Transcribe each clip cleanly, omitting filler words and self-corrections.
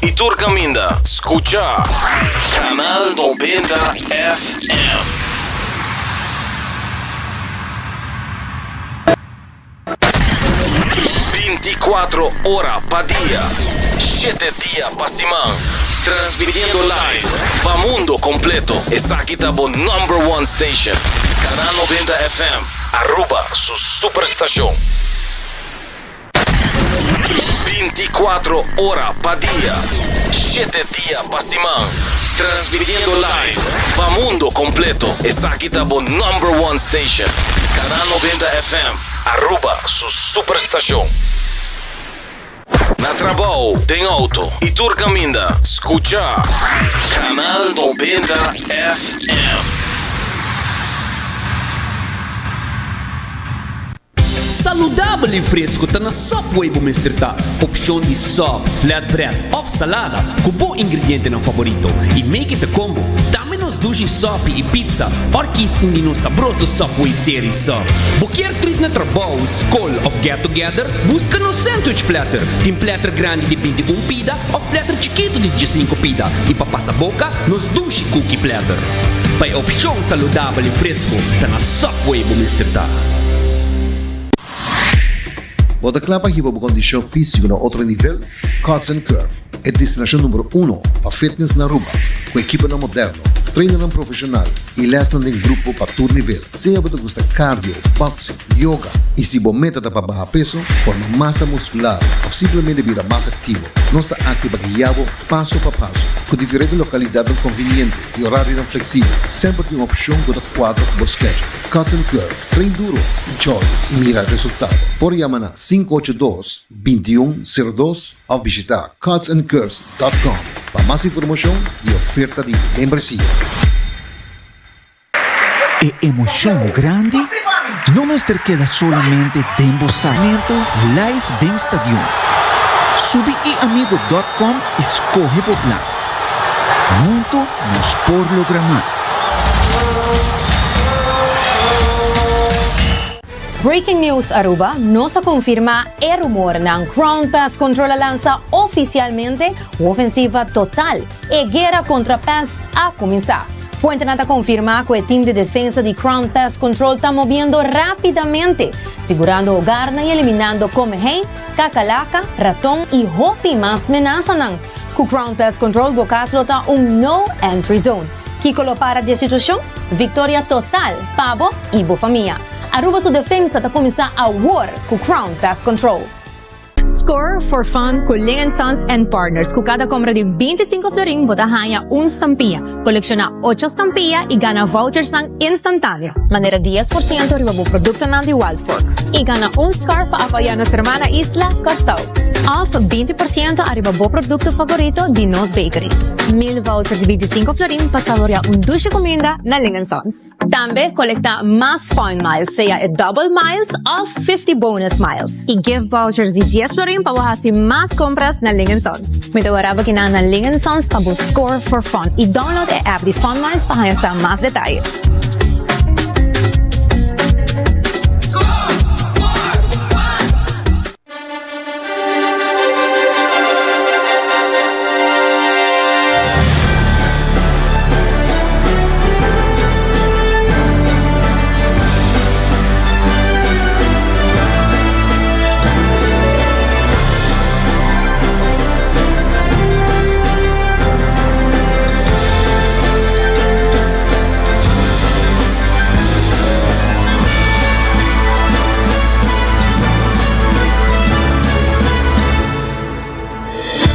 y tur caminda, scucha Canal 90 FM. 24 ora pa dia, shete dia pa siman, transmitiendo live pa mundo completo. Esaki ta bo number one station, Canal 90 FM, Aruba su superstacion. 24 ora pa dia, shete dia pa siman, transmitiendo live pa mundo completo. Esaki ta bo number one station, Canal 90 FM, Aruba su superstacion. Na trabou, den auto y tur caminda, scucha Canal 90 FM. Saludabel i fresku ta na Subway bo mester ta. Opshon di sub, flatbread òf salada ku bo ingredientenan favorito i make it a combo. Tambe nos dushi sopi i pizza òr kis un di nos sabroso Subway Series sub. Bo kier treat na trabou, skol òf get together? Buska nos sandwich platter. Tin platter grandi di 21 pida òf platter chikitu di 15 pida i pa pasa boka nos dushi cookie platter. Pa e opshon saludabel i fresku ta na Subway bo mester ta. Bo ta kla pa hiba bo kondishon físiko na otro nivel? Cuts and Curve, e destinashon numero uno pa fitness na Aruba, ku ekiponan moderno, trainernan profeshonal i lèsnan den grupo pa tur nivel. Sea bo ta gusta cardio, boxing, yoga i si bo meta ta pa baha peso, forma masa muskular òf simplemente bira mas aktivo, nos ta aki pa guia bo paso pa paso. Ku diferente lokalidatnan konviniente i orarionan fleksibel, semper tin un opshon ku ta kuadra ku bo schedule. Cuts and Curve, train duro, enjoy i mira resultado. Por yama na 582 2102 òf bishita cutsandcurves dòt com pa mas informashon i oferta di membresia. E emocion grandi no mester keda solamente den bo sa. Mento live den stadion. Subi iamigo dot com y scoge bo plan. Hunto nos por logra mas. Breaking News Aruba, Nos a confirma e rumornan, Crown Pest Control a lansa oficialmente un ofensiva total. E guera contra pest a cuminsa. Fuentenan ta confirma cu e team di defensa di Crown Pest Control ta moviendo rapidamente, sigurando hogarnan y eliminando comehei, cacalaca, raton y hopi mas menasanan. Cu Crown Pest Control bo cas lo ta un no entry zone. Kico lo para di e situacion? Victoria total pa bo y bo famia. Aruba su defensa ta cuminsa awor cu Crown Pest Control. Score for fun cu Ling Sons and Partners. Cu cada compra di 25 florin bo ta haña un stampia. Colecciona 8 stampia y gana vouchersnan instantaneo. Manera 10% riba bo productonan di Wild Pork. Y gana un scarf pa apoya nos hermana isla, Kòrsou. Of 20% ariba bo producto favorito di nos bakery. Mil voucher di 25 florin pa saborea un dushi cuminda na Ling Sons. Tambe colecta mas Fun Miles, sea e Double Miles of 50 Bonus Miles. Y gift vouchers di 10 florin pa bo haci mas compras na Ling Sons. Mi ta wara bo kinan na Ling Sons pa bo score for fun. Y download e app di Fun Miles pa haña sa mas detayes.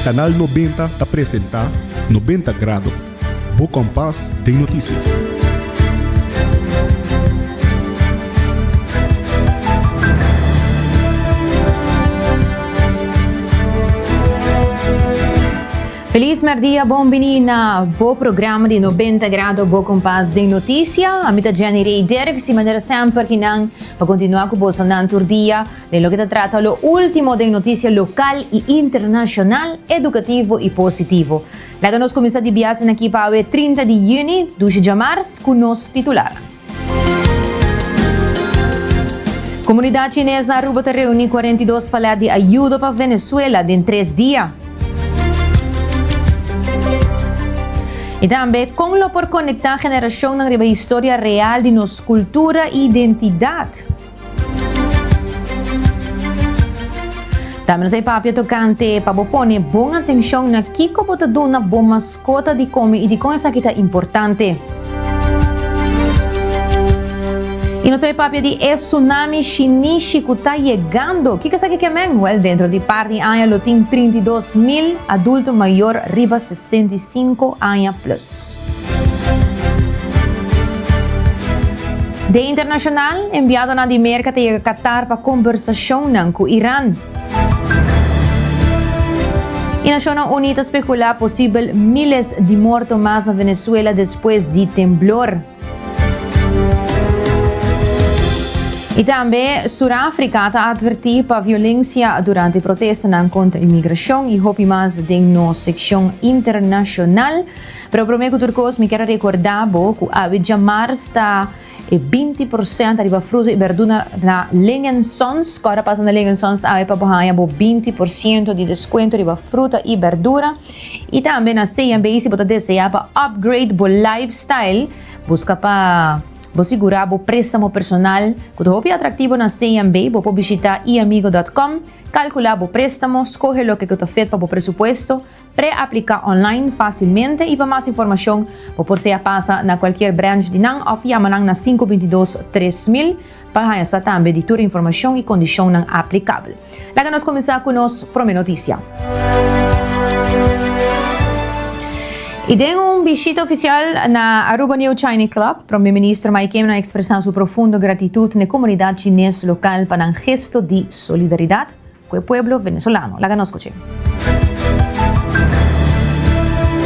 Canal 90 ta presenta 90 Grado, bo kompas den notisia. Feliz merdia, bon bini na bo programa di 90 Grado Bo Kompas den Noticia. Ami ta Jenny Ray Dirks y manera semper kinan pa continua cu bosonan tur dia den loke ta trata lo ultimo den noticia local y internacional, educativo y positivo. Laga nos cuminsa di biasen aki pa awe 30 di juni, dushi djamars, cu nos titular. Comunidad Chines na Aruba ta reuni 42 palet di ayudo pa Venezuela den tres dia. I tambe kon lo por konektá generashonnan riba historia real di nos kultura i identidat. Tambe nos a papia tokante pa bo pone bon atenshon na kiko bo ta duna bo maskota di kome i dikon esaki ta importante. I nos a papia di e tsunami shinishi ku ta yegando. Kiko esaki ke men? Wèl, dentro di par di aña lo tin 32 mil adulto mayor riba 65 aña plus. Den internashonal, enviadonan di Merka ta yega Qatar pa kombersashonnan ku Iran. I Nashonnan Uní ta spekulá posibel miles di morto mas na Venezuela despues di temblor. I tambe Suráfrika ta atvertí pa violensia durante protestanan kontra imigrashon i hopi mas den nos sekshon internashonal. Pero promé ku tur kos mi kier a rekordá bo ku awe djamars ta e 20% ariba fruta i berdura na Ling and Sons. Kòrda pasa na Ling and Sons awe pa bo haña bo 20% di deskuento riba fruta i berdura. I tambe na CMB si bo ta deseá pa upgrade bo lifestyle, buska pa bo sigurá bo préstamo personal ku ta hopi atraktivo na CMB. Bo por bishitá iamigo.com, kalkulá bo préstamo, skohe loke ku ta fit pa bo presupuesto, Pre-apliká online fásilmente i pa mas informashon bo por sea pasa na kualkier branch di nan òf yama nan na 522 3000 pa haña sa tambe di tur informashon i kondishonnan aplikabel. Laga nos kuminsá ku nos promé notisia. I den un bishita ofisial na Aruba New China Club, Prome Minister Mike Eman a ekspresá su profundo gratitut n'e komunidat chines lokal pa nan gesto di solidaridat. Ku e pueblo venezolano. Laga nos skuch'é.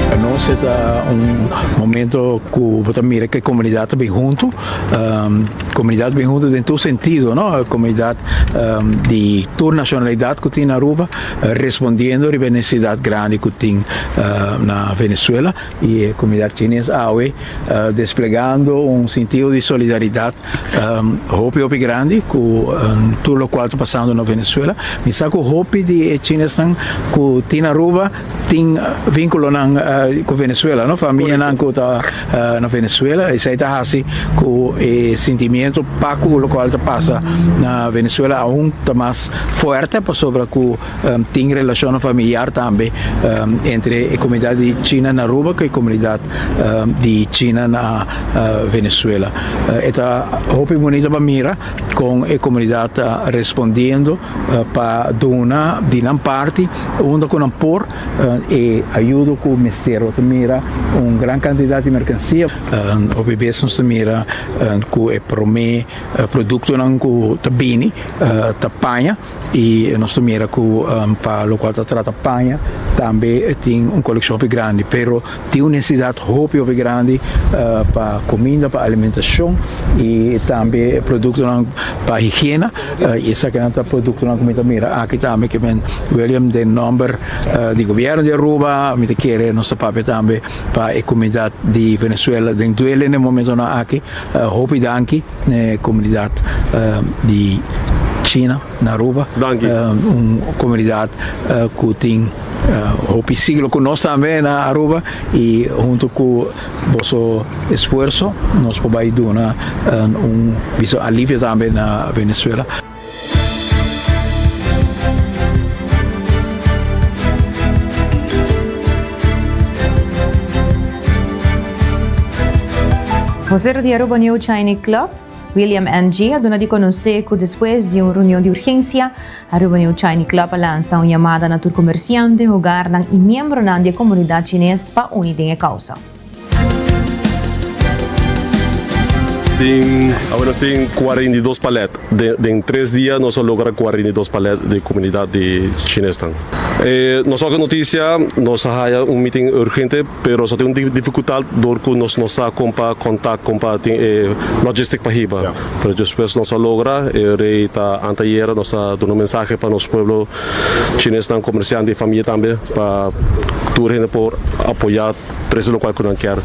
Pa nos e ta un momento ku bo ta mira ku e komunidat ta bin huntu, komunidat bin huntu den tur sentido no, komunidat di tur nashonalidat ku tin na Aruba respondiendo riba e nesesidat grandi ku tin na Venezuela i e komunidat chines awe desplegando un sentido di solidaridat Hopi hopi grandi ku tur lokual ta pasando na Venezuela. Mi sa ku hopi di e chinesnan ku tin Aruba tin vinkulonan ku Venezuela, no? Famianan ku ta na Venezuela. Esei ta hasi ku e sentimiento pa ku lokual ta pasa na Venezuela aun ta mas fuerte pasobra ku Tin relashonnan familiar tambe entre e komunidat di China na Aruba ku e komunidat di China na Venezuela. E ta hopi bunito pa mira kon e komunidat ta respondiendo pa duna di nan parti unda ku nan por e ayudo ku mester. Bo ta mira un gran kantidat di merkansia. Hopi bes nos ta mira ku e promé produktonan ku ta bini ta paña. I nos ta mira ku pa lokual ta trata paña tambe tin un kolekshon hopi grandi, pero tin un nesesidat hopi hopi grandi pa kuminda, pa alimentashon i tambe produktonan pa higiena. I esakinan ta produktonan ku mi ta mira aki tambe ke men William den nòmber di gobièrnu di Aruba mi ta kere nos ta papia tambe pa e komunidat di Venezuela den duele na e momentonan aki. Hopi danki na e komunidat di China na Aruba. Un komunidat ku tin hopi siglo ku nos tambe na Aruba i huntu ku boso esfuerso nos por bai duna un biso alivio tambe na Venezuela. Vocero di Aruba New China Club, William NG. a duna di conoce cu despues di un reunion di urgencia, Aruba New China Club a lansa un yamada na tur comerciante, hogarnan y miembronan di e comunidad Chines pa uni den e causa. Tin, awe nos tin 42 palet. Den, den tres dia nos a logra 42 palet di comunidad di Chinesnan. E, nos a noticia, nos a haya un meeting urgente, pero nos a tin un dificultad door cu nos no sa con pa contact, con pa tin e logistic pa hiba. Pero despues nos a logra, e rey ta anteayer nos a duna un mensahe pa nos pueblo Chinesnan, comerciante y famia tambe, pa tur hende por apoya. trese lokual ku nan kier,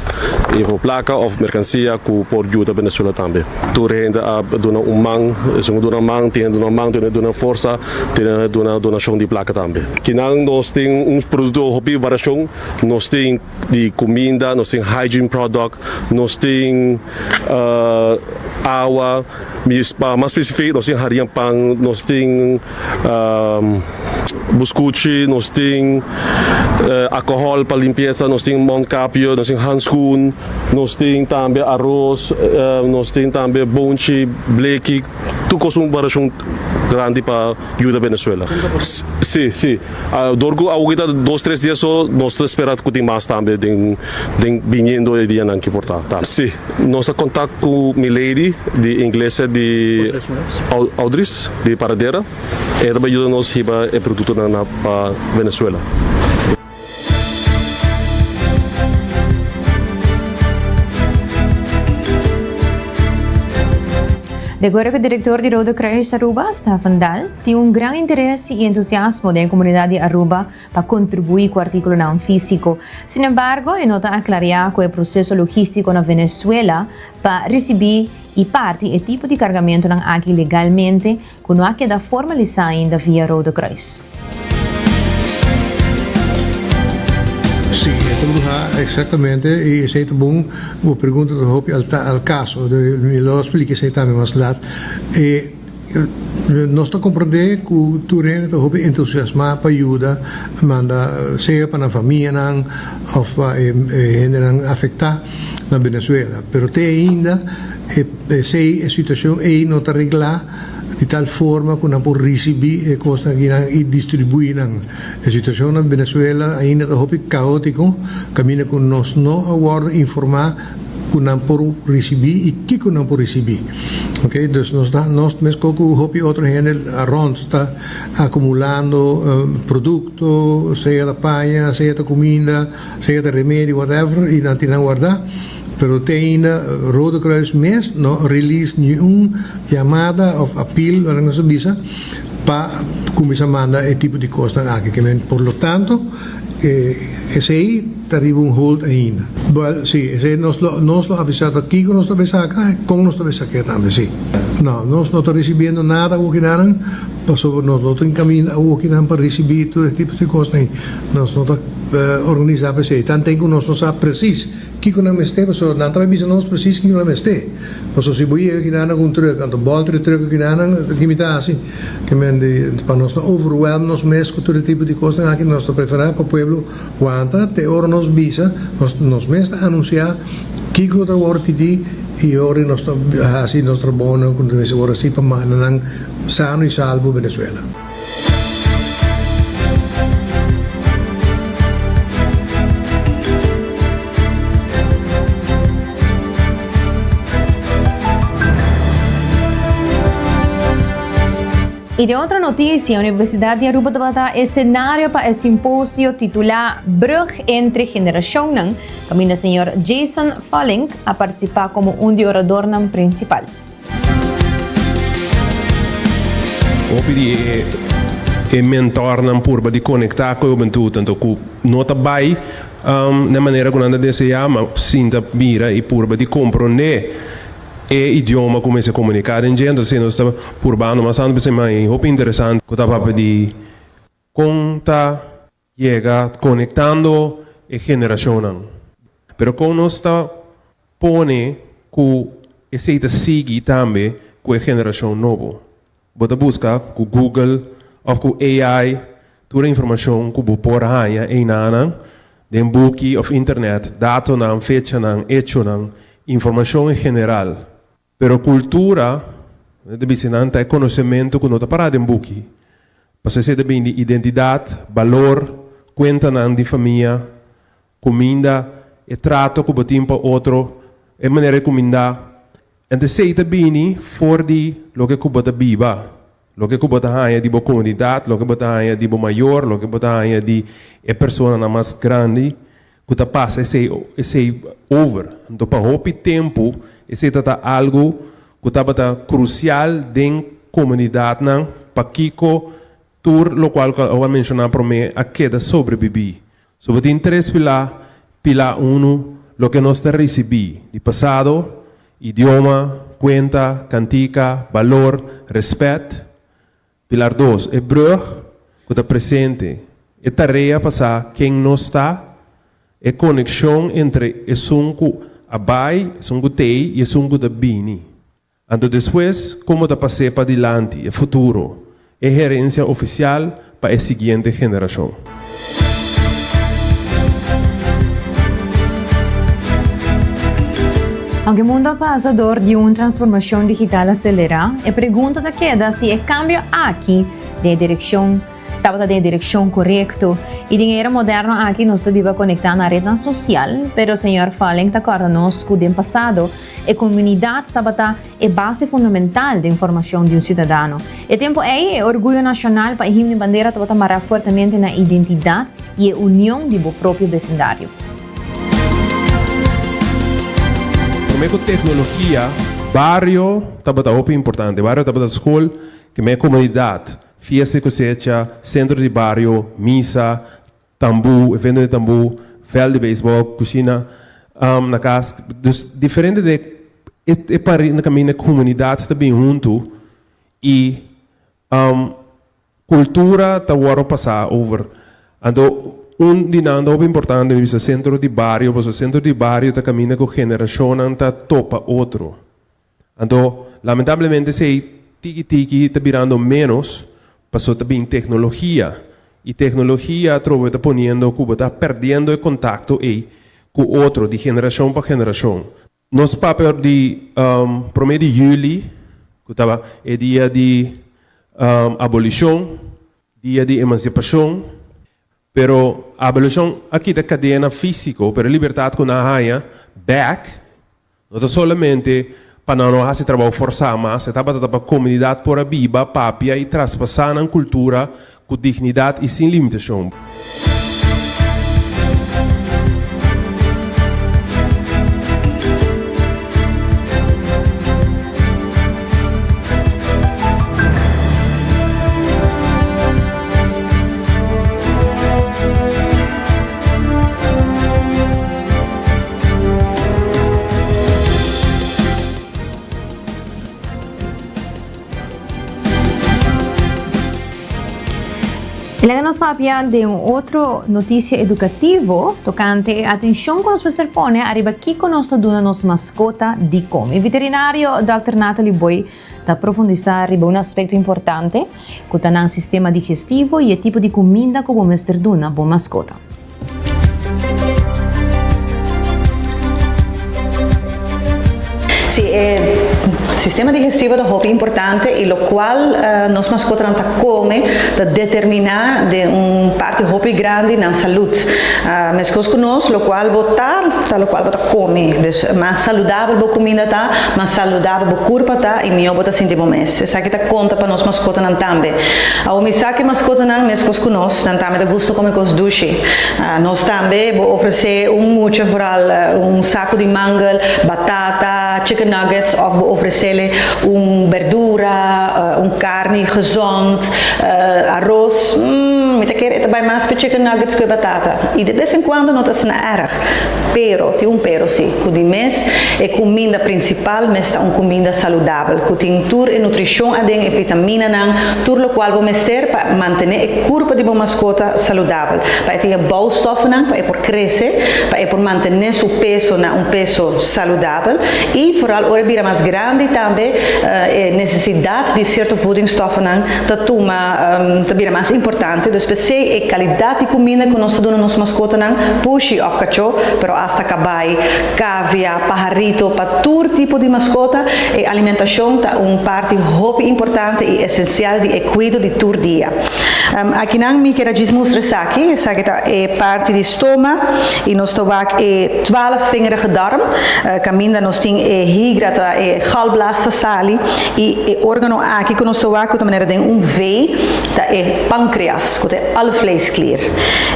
info plaka òf merkansia ku por yuda Venezuela tambe. Tur hende a duna un man, esun ku duna man, tin hende duna man, tin hende duna forsa, tin hende duna donashon di plaka tambe. Kinan nos tin un produkto hopi variashon, nos tin di kuminda, nos tin hygiene product, nos tin awa, pa mas spesifik nos tin haria pan, nos tin buskuchi, nos tin alkohòl pa limpiesa, nos tin mondkapje, nos tin handschoen, nos tin tambe aros, nos tin tambe bonchi, bleki, tur kos un variashon grandi pa yuda Venezuela. Si, si. Dor ku awor ta dos tres dia so, nos ta spera ku tin mas tambe den den biniendo e dianan ki por ta. Si, nos ta kontak ku Milady di Inglesia di Audris di Paradera. E ta bai yuda nos hiba e produktonan na pa Venezuela. De acuerdo cu director di Rode Kruis Aruba, Stefan Daal, tin un gran interes y entusiasmo den e comunidad di Aruba pa contribui cu articulonan fisico. Sin embargo, e no ta aclaria cu e proceso logistico na Venezuela pa ricibi y parti e tipo di cargamentonan aki legalmente cu no a keda formalisa ainda via Rode Kruis. Sí, e ta bruha exactamente y esey ta bon, bo pregunta ta hopi al al caso, mi lo splica esey tambe mas laat. E nos ta comprende cu tur hende ta hopi entusiasma pa yuda manda sea pa nan famianan of pa e hendenan afecta na Venezuela, pero te ainda e esey e situacion ey no ta regla. Di tal forma ku nan por risibí e kosnan akinan i distribuí nan. E situashon na Venezuela ainda ta hopi kaótiko, kaminda ku nos no a wòrdu informá ku nan por risibí i kiko nan por risibí. Oke, dus nos ta, nos meskos ku hopi otro hende rònt ta akumulando produkto, sea ta paña, sea ta kuminda, sea ta remedio, whatever, i nan tin nan wardá. Pero te ainda Rode Kruis mes no release niun yamada of appeal, manera nos ta bisa, pa cuminsa manda e tipo di cosnan aki. Ke men, por lo tanto, esey ta riba un hold ainda. Well, si, esey nos lo, nos lo avisa ta kico nos ta bay saca y con nos ta bay saca tambe, si. No, nos no ta ricibiendo nada awokinan, pasobra nos no tin caminda awokinan pa ricibi tur e tipo di cosnan. Nos no ta organisa pa esey. Tanten cu nos no sa precies Kiko nan mester? Pasobra nan ta bai bisa nos presis kiko nan mester. Pasobra si bo yega kina nan ku un trùk, anto bòlter e trùk kina nan, ki mi ta hasi? Ke men di, pa nos no overwhelm nos mes ku tur e tipo di kosnan aki, nos ta preferá pa pueblo wanta te ora nos bisa, nos nos mes ta anunsiá kiko ta wòrdu pidí i ora nos ta hasi nos trabounan ku nos mester wòrdu hasi pa manda nan sano i salvo Venezuela. Y den otro noticia, Universidad di Aruba tabata escenario pa e simposio titula Brug entre Generacionnan, caminda señor Jason Falink a participa como un di oradornan principal. Hopi di e e mentornan purba di konektá ku e hubentut, anto ku no ta bai na e manera ku nan ta deseá, ma sinta mira i purba di komprondé e idioma ku mester komuniká den dje. Entonces nos ta purbando mas tantu p'esei, ma e hopi interesante ku ta papia di kon ta Yega konektando e generashonnan. Pero kon nos ta pone ku esei ta sigui tambe ku e generashon nobo? Bo ta buska ku Google òf ku AI tur e informashon ku bo por haña einanan den buki òf internet, datonan, fechanan, echonan, informashon en general. Pero kultura, nan ta bisa nan, ta e konosementu ku no ta pará den buki. Pasobra esei ta bini di identidat, balor, kuentanan di famia, kuminda, e trato ku bo tin pa otro, e manera di kumindá. Enta esei ta bini for di loke ku bo ta biba, loke ku bo ta haña di bo komunidat, loke bo ta haña di bo mayor, loke bo ta haña di e personanan mas grandi. Ku ta pasa esei esei over. Anto pa hopi tempu esei ta ta algu ku tabata krusial den komunidatnan pakiko tur lokual ku a menshoná promé a keda sobrebibí. So bo tin tres pilá. Pilar unu, loke nos ta risibí di pasado, idioma, kuenta, kantika, balor, rèspèt. Pilar dos, e brùg ku ta presente, e tarea pa sa ken nos ta, e konekshon entre esun ku a bai, esun ku t'ei i esun ku ta bini. Anto despues komo ta pas'é padilanti, e futuro, e herensia ofisial pa e siguiente generashon. Aunke mundo a pasa dor di un transformacion digital acelera, e pregunta ta keda si e cambio aki den e direccion tabata den e direccion corecto. Y den e era moderno aki nos ta biba conecta na rednan social, pero señor Falink ta corda nos cu den pasado E komunidat tabata e base fundamental den formashon di un siudadano. E tempu ei, e orguyo nashonal pa e himno i bandera tabata mará fuertemente na identidat i e union di bo propio besindario. Promé ku teknologia, bario tabata hopi importante. Bario tabata skol, kem'e komunidat, fiesta di kosecha, sentro di bario, misa, Tambú, evento di tambú, vèld di beisbòl, kushina na kas. Dus diferente de e pari na kaminda komunidat ta bin huntu i kultura ta wòrdu pasá over. Anto un di nan ta hopi importante mi bisa sentro di bario pasobra sentro di bario ta kaminda ku generashonnan ta topa otro. Anto, lamentablemente esei tiki tiki ta birando ménos pasobra ta bin teknologia. I teknologia atrobe ta poniendo ku bo ta perdiendo e kontakto ei ku otro di generashon pa generashon. Nos papia di promé di yüli ku taba e dia di abolishon, dia di emansipashon, pero abolishon a kita kadena físiko, pero e libertat ku nan a haña bèk No ta solamente pa nan no hasi trabou forsá mas, e tabata ta pa komunidat por a biba, papia i traspasá nan kultura ku dignidat i sin limitashon. Y laga nos papia den un otro noticia educativo tocante e atencion cu nos mester pone ariba kico nos ta duna nos mascota di come. Veterinario Dòkter Nathalie Boy ta profundisa riba un aspecto importante cu ta nan sistema digestivo y e tipo di cuminda cu bo mester duna bo mascota. Sí, e sistema digestivo ta hopi importante y locual nos mascotanan ta come ta determina den un parti hopi grandi nan salud. Mescos cu nos, locual bo ta, ta locual bo ta come. Dus mas saludabel bo cuminda ta, mas saludabel bo curpa ta y mihor bo ta sinti bo mes. Esaki ta conta pa nos mascotanan tambe. Awor mi sa cu e mascotanan, mescos cu nos, nan tambe ta gusta come cos dushi. Nos tambe bo ofrece un mucha vooral un saco di mangel, batata, chicken nuggets of bo ofrecele un berdura, un carni gezond, arroz, mm, mi ta kere e ta bay mas pe chicken nuggets cu e batata. Y de bes en cuando no ta asina erg. Pero, tin un pero si, cu di mes e cuminda principal mes ta un cuminda saludabel, cu tin tur e nutricion aden, e vitaminanan, tur locual bo mester pa mantene e curpa di bo mascota saludabel, pa e tin e bouwstoffennan pa e por crece, pa e por mantene su peso na un peso saludabel y vooral ora e bira mas grandi tambe e necesidad di cierto voedingsstoffennan ta tuma ta bira mas importante, dus p'esei e kalidat di kuminda ku nos ta duna nos maskotanan, pushi òf kachó, pero asta kabai, kavia, paharito, pa tur tipo di maskota e alimentashon ta un parti hopi importante i esensial di e kuido di tur dia. Akinan mi kier a djis mustra esaki, esaki ta e parti di stoma i nos ta wak e twaalfvingerige darm, kaminda nos tin e higra ta e galblaas ta sali i e organo aki ku nos ta wak ku ta manera den un V ta e pankreas ku ta e alvleesklier.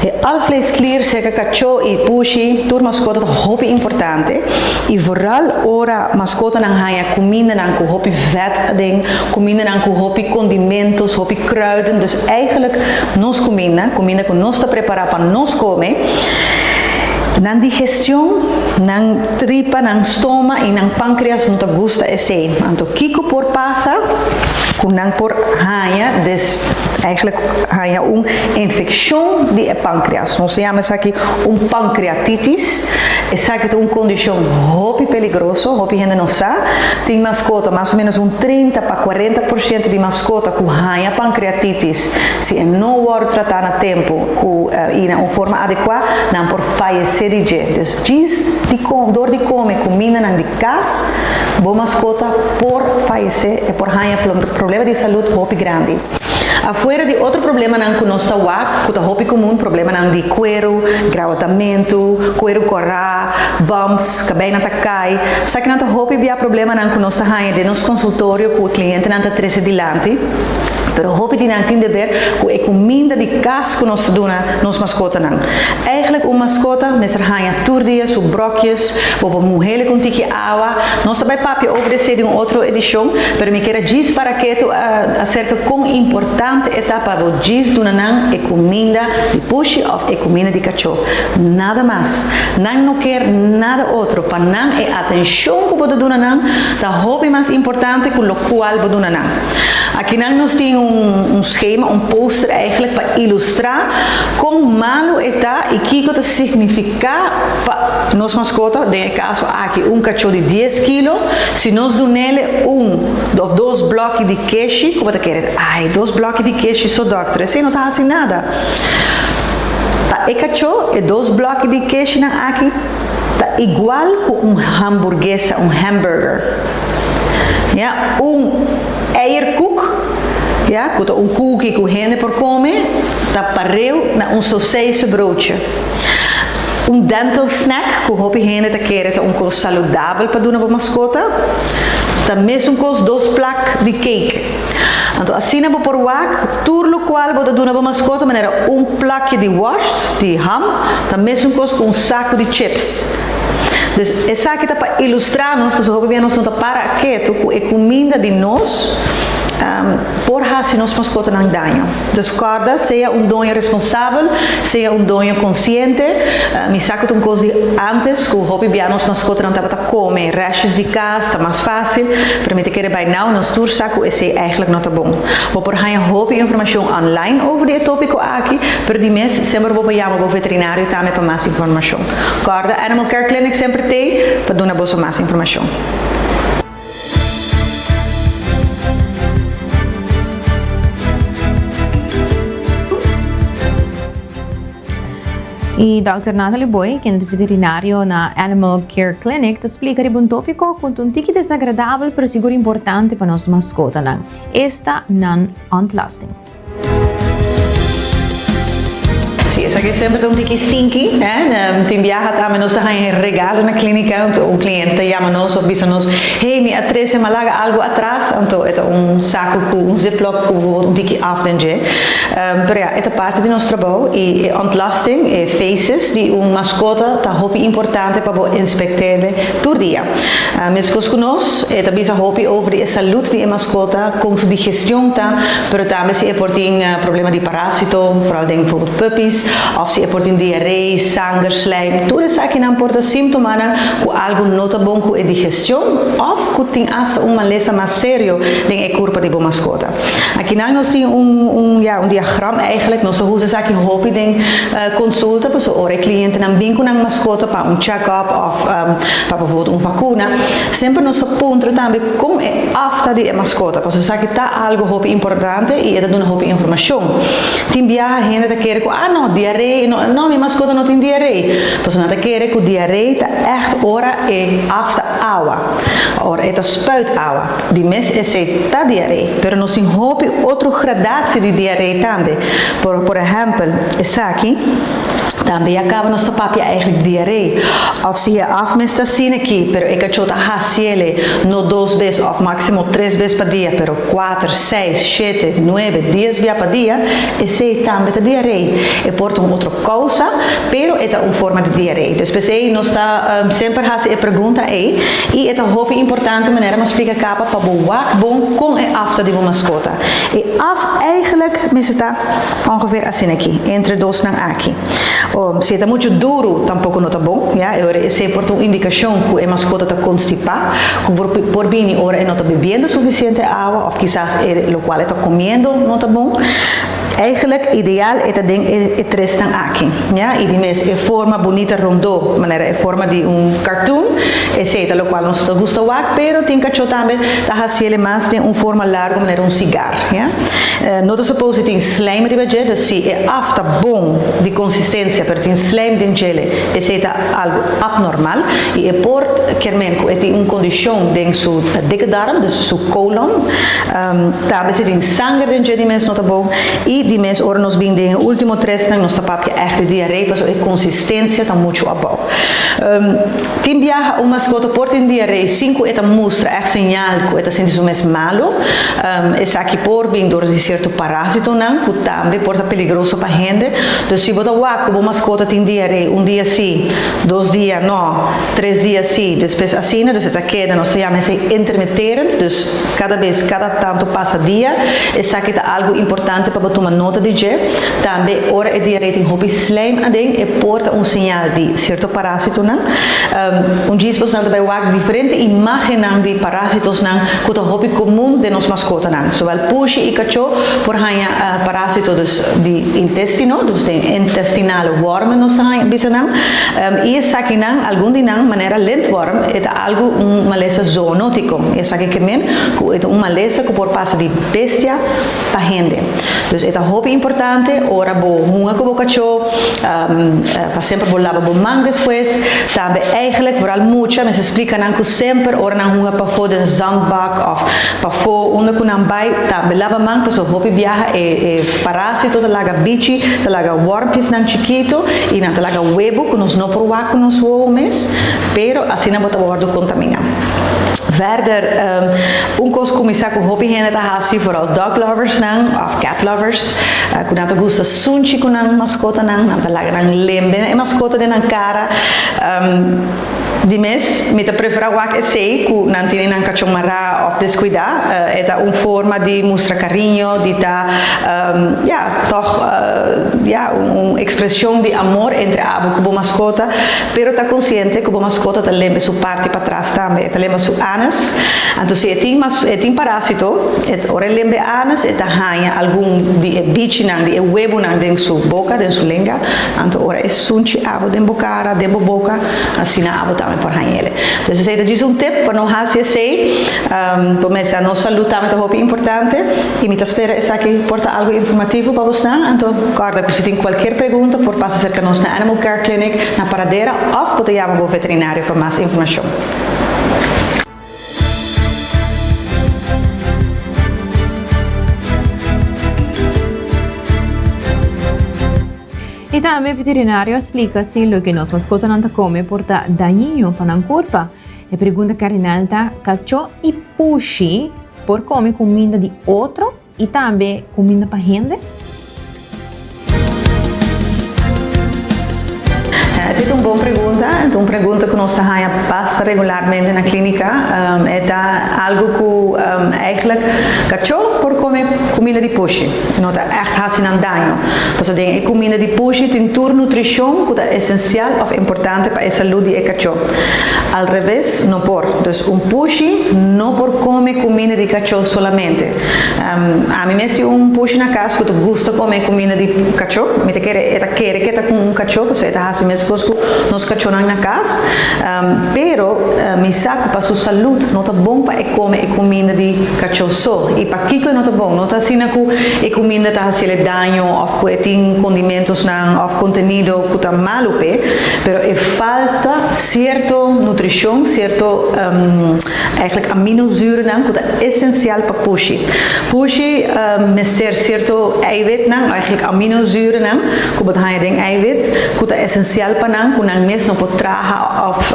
E alvleesklier serka kachó i pushi tur maskota ta hopi importante i vooral ora maskotanan haña kumindanan ku hopi vèt aden, kumindanan ku hopi kondimentos, hopi kruiden, dus eigenlijk nos kuminda, kuminda ku nos ta prepará pa nos kome. Nan digestion, nan tripa, nan stoma y nan pancreas no ta gusta esey. Anto kico por pasa? Cu nan por haña des eigenlijk haña un infeccion di e pancreas. Nos ta yama esaki un pancreatitis. Esaki ta un condicion hopi peligroso, hopi hende no sa. Tin mascota, mas o menos un 30 pa 40% di mascota cu haña pancreatitis, si e no wòrdu tratá na tempu ku i na un forma adekuá, nan por fayesé di dje. Dus djis di kom, dor di kome kumindanan di kas, bo maskota por fayesé, e por haña problema di salud hopi grandi. Afuera di otro problemanan ku nos ta wak, ku ta hopi komun, problemanan di kueru, grawatamentu, kueru kòrá, bumps, kabeinan ta kai, esakinan ta hopi bia problemanan ku nos ta haña den nos konsultorio ku e klientenan ta trese dilanti. Pero hopi di nan tin deber ku e kuminda di kas ku nos ta duna nos maskotanan. Eigenlijk un maskota mester haña tur dia su brokjes, bo por muhele ku un tiki awa. Nos ta bai papia over esei den un otro edishon, pero mi kier a djis para ketu aserka kon importante e ta pa bo djis duna nan e kuminda di pushi òf e kuminda di kachó. Nada mas. Nan no kier nada otro. Pa nan e atenshon ku bo ta duna nan ta hopi mas importante ku lokual bo duna nan. Akinan nos tin un schema, un poster eigenlijk pa ilustra kon malu e ta i kiko ta signifiká pa nos maskota, den e kaso aki un kachó di dies kilo, si nos dunele un òf dos blòki di keshi, ku bo ta kere, ai dos blòki di keshi so dòkter, esei no ta hasi nada. Pa e kachó e dos blòki di keshinan aki ta igual ku un hamburguesa, un hamburger. Ya, un eierkoek, ya, ku ta un kuki ku hende por kome, ta pareu na un soseisebroodje. Un dental snack, ku hopi hende ta kere ta un kos saludabel pa duna bo maskota, ta mesun kos dos plak di cake. Anto asina bo por wak tur lokual bo ta duna bo maskota manera un plakje di worst, di ham, ta mesun kos ku un saku di chips. Dus esaki ta pa ilustrá nos pasobra hopi bia nos no ta para ketu ku e kuminda di nos por hasi nos maskotanan daño. Dus kòrda, sea un doño responsabel, sea un doño konsiente. Mi sa ku ta un kos di ántes ku hopi bia nos maskotanan tabata kome rèshis di kas, ta mas fásil, pero mi ta kere bai nau nos tur sa ku esei eigentlik no ta bon. Bo por haña hopi informashon online over di e tópiko aki, pero di mes semper bo por yama bo veterinario tambe pa mas informashon. Kòrda Animal Care Clinic semper t'ei pa duna boso mas informashon. Y Dòkter Natalie Boy, ken ta veterinario na Animal Care Clinic, ta splika riba un tópiko ku ta un tiki desagradabel pero sigur importante pa nos maskotanan, esta nan ontlasting. Sí, esaki semper ta un tiki stinky, hè. Tin biaha tambe nos ta haña regalo na clínica, anto un cliente ta yama nos of bisa nos, hey, mi a trece mi a laga algo atras, anto e ta un saco cu un ziploc cu bijvoorbeeld un tiki af den dje. Pero ya, e ta parti di nos trabou y e ontlasting, e feces di un mascota ta hopi importante pa bo inspecteerle tur dia. Mescos cu nos, e ta bisa hopi over di e salud di e mascota, con su digestion ta, Pero tambe si e por tin problema di parásito, vooral den bijvoorbeeld puppies, of si e por tin diaree, sanger, slijm, tur esakinan por ta símptomanan ku algu no ta bon ku e digestion of ku tin asta un malesa mas serio den e kurpa di bo maskota. Akinan nos tin un un ya un diagram eigenlijk, nos ta usa esaki hopi den konsulta pasobra ora e klientenan bin ku nan maskota pa un check-up of pa bijvoorbeeld un vakuna, semper nos ta puntra tambe kon e afta di e maskota, pasobra esaki ta algo hopi importante y e ta duna hopi informacion. Tin biaha hende ta kere cu ah no, diaree, no, no mi mascota no tin diaree. Pasobra nan ta kere cu diaree ta echt ora e afta awa, ora e ta spuit awa. Di mes esey ta diaree, pero nos tin hopi otro gradatie di diaree tambe. Por por ehempel esaki. Tambe ya caba nos ta papia eigenlijk diaree. Of si e af mes ta asina aki, pero e cachó ta haciele no dos bes of maximo tres bes pa dia, pero cuater, seis, shete, nuebe, dies bia pa dia, esey tambe ta diaree. E por ta un otro causa, pero e ta un forma di diaree. Dus p'esey nos ta semper haci e pregunta ey y e ta hopi importante manera mi a splica caba pa bo wak bon con e af ta di bo mascota. E af eigenlijk mester ta. Ongeveer asina aki, entre dosnan aki. Si e ta muchu duru tampoko no ta bon, ya, e ora esei por ta un indikashon ku e maskota ta konstipá, ku por por bini ora e no ta bebiendo sufisiente awa òf kisas e lokual e ta komiendo no ta bon. Eigenlijk ideal e ta den e e tresnan aki, ya, i di mes e forma bunita rondó, manera e forma di un cartoon, esei ta lokual nos ta gusta wak, pero tin kachó tambe ta hasiel mas den un forma largu manera un sigar, ya. No ta suppose tin slijm riba dje, dus si e af ta bon di consistencia pero tin slijm den djele, esey ta algo abnormal y e por kier men cu e tin un condicion den su dikke darm, dus su colon. Tambe si tin sanger den dje di mes no ta bon y di mes ora nos bin den e ultimo tresnan nos ta papia echt di diaree pasobra e consistencia ta mucho abou. Tin biaha un maskota por tin diaree sin ku e ta mustra ègt señal ku e ta sinti su mes malu. Esaki por bin dor di sierto parásitonan ku tambe por ta peligroso pa hende. Dus si bo ta wak ku bo maskota tin diaree un dia sí, dos dia nò, tres dia sí, despues asina, dus e ta keda, nos ta yama esei intermitterend, dus kada bes, kada tantu pasa dia. Esaki ta algu importante pa bo tuma nota di dje. Tambe ora e diaree tin hopi slijm aden, e por ta un señal di sierto parásitonan. Un djis bosnan ta bai wak diferente imágennan di parásitosnan ku ta hopi komun den nos maskotanan. Zowel pushi i kachó por haña parásito dus di intestino, dus den intestinale wormen nos ta haña bisa nan. I esakinan, algun di nan, manera lintworm, e ta algu un malesa zoonótiko. Esaki ke men ku e ta un malesa ku por pasa di bestia pa hende. Dus e ta hopi importante ora bo hunga ku bo kachó pa semper bo laba bo man despues. Tambe eigenlijk vooral mucha mester splika nan ku semper ora nan hunga pafó den zandbak òf pafó unda ku nan bai tambe laba man pasobra hopi biaha e e parásito ta laga bichi, ta laga wòrmpjesnan chikitu i nan ta laga webu ku nos no por wak ku nos wowo mes pero asina bo ta wòrdu kontaminá. Verder un kos ku mi sa ku hopi hende ta hasi, vooral dog loversnan òf cat lovers, ku nan ta gusta sunchi ku nan maskotanan, nan ta laga nan lembe e maskota den nan kara. Di mes mi ta preferá wak esei ku nan tene nan kachon mará òf deskuidá. E ta un forma di mustra kariño, di ta ya, tòg ya, un ekspreshon di amor entre abo ku bo maskota, pero ta konsiente ku bo maskota ta lembe su parti patras tambe, e ta lemba su anus. Anto si e tin mas e tin parásito, e ora e lemba e anus e ta haña algun di e bichinan, di e webunan den su boka, den su lenga. Anto ora e sunchi abo den bo kara, den bo boka, asina abo tambe por hañ'el. Entonces esei ta djis un tip pa no hasi esei. Bo mester nos salud tambe ta hopi importante y mi ta spera esaki por ta algo informativo pa bosnan. Anto corda cu si tin cualkier pregunta por pasa cerca nos na Animal Care Clinic na Paradera of bo ta yama bo veterinario pa mas informacion. Y tambe veterinario a splica si loke nos mascotanan ta come por ta dañino pa nan curpa. E pregunta kardinal ta, Kachó i pushi por kome kuminda di otro i tambe kuminda pa hende? Esei ta un bon pregunta. E ta un pregunta ku nos ta haña basta regularmente na klínika. E ta algu ku eigentlik kachó por kome kuminda di pushi. E no ta ègt hasi nan daño. Pasobra den e kuminda di pushi tin tur nutrishon ku ta esensial òf importante pa e salú di e kachó. Al revés no por. Dus un pushi no por come cuminda di cachó solamente. Ami mes tin un pushi na cas cu ta gusta come cuminda di cachó. Mi ta kere e ta kere cu e ta cu un cachó pasobra e ta haci mescos cu nos cachónan na cas. Pero mi sa cu pa su salud no ta bon pa e come e cuminda di cachó so. Y pakico e no ta bon? No ta asina cu e cuminda ta haciele daño of cu e tin condimentosnan of contenido cu ta malu p'e. Pero e falta cierto nutricion, cierto eigenlijk aminozurennan cu ta esencial pa pushi. Pushi mester cierto eiwitnan, eigenlijk aminozurennan cu bo ta haña den eiwit cu ta esencial pa nan, cu nan mes no por traha of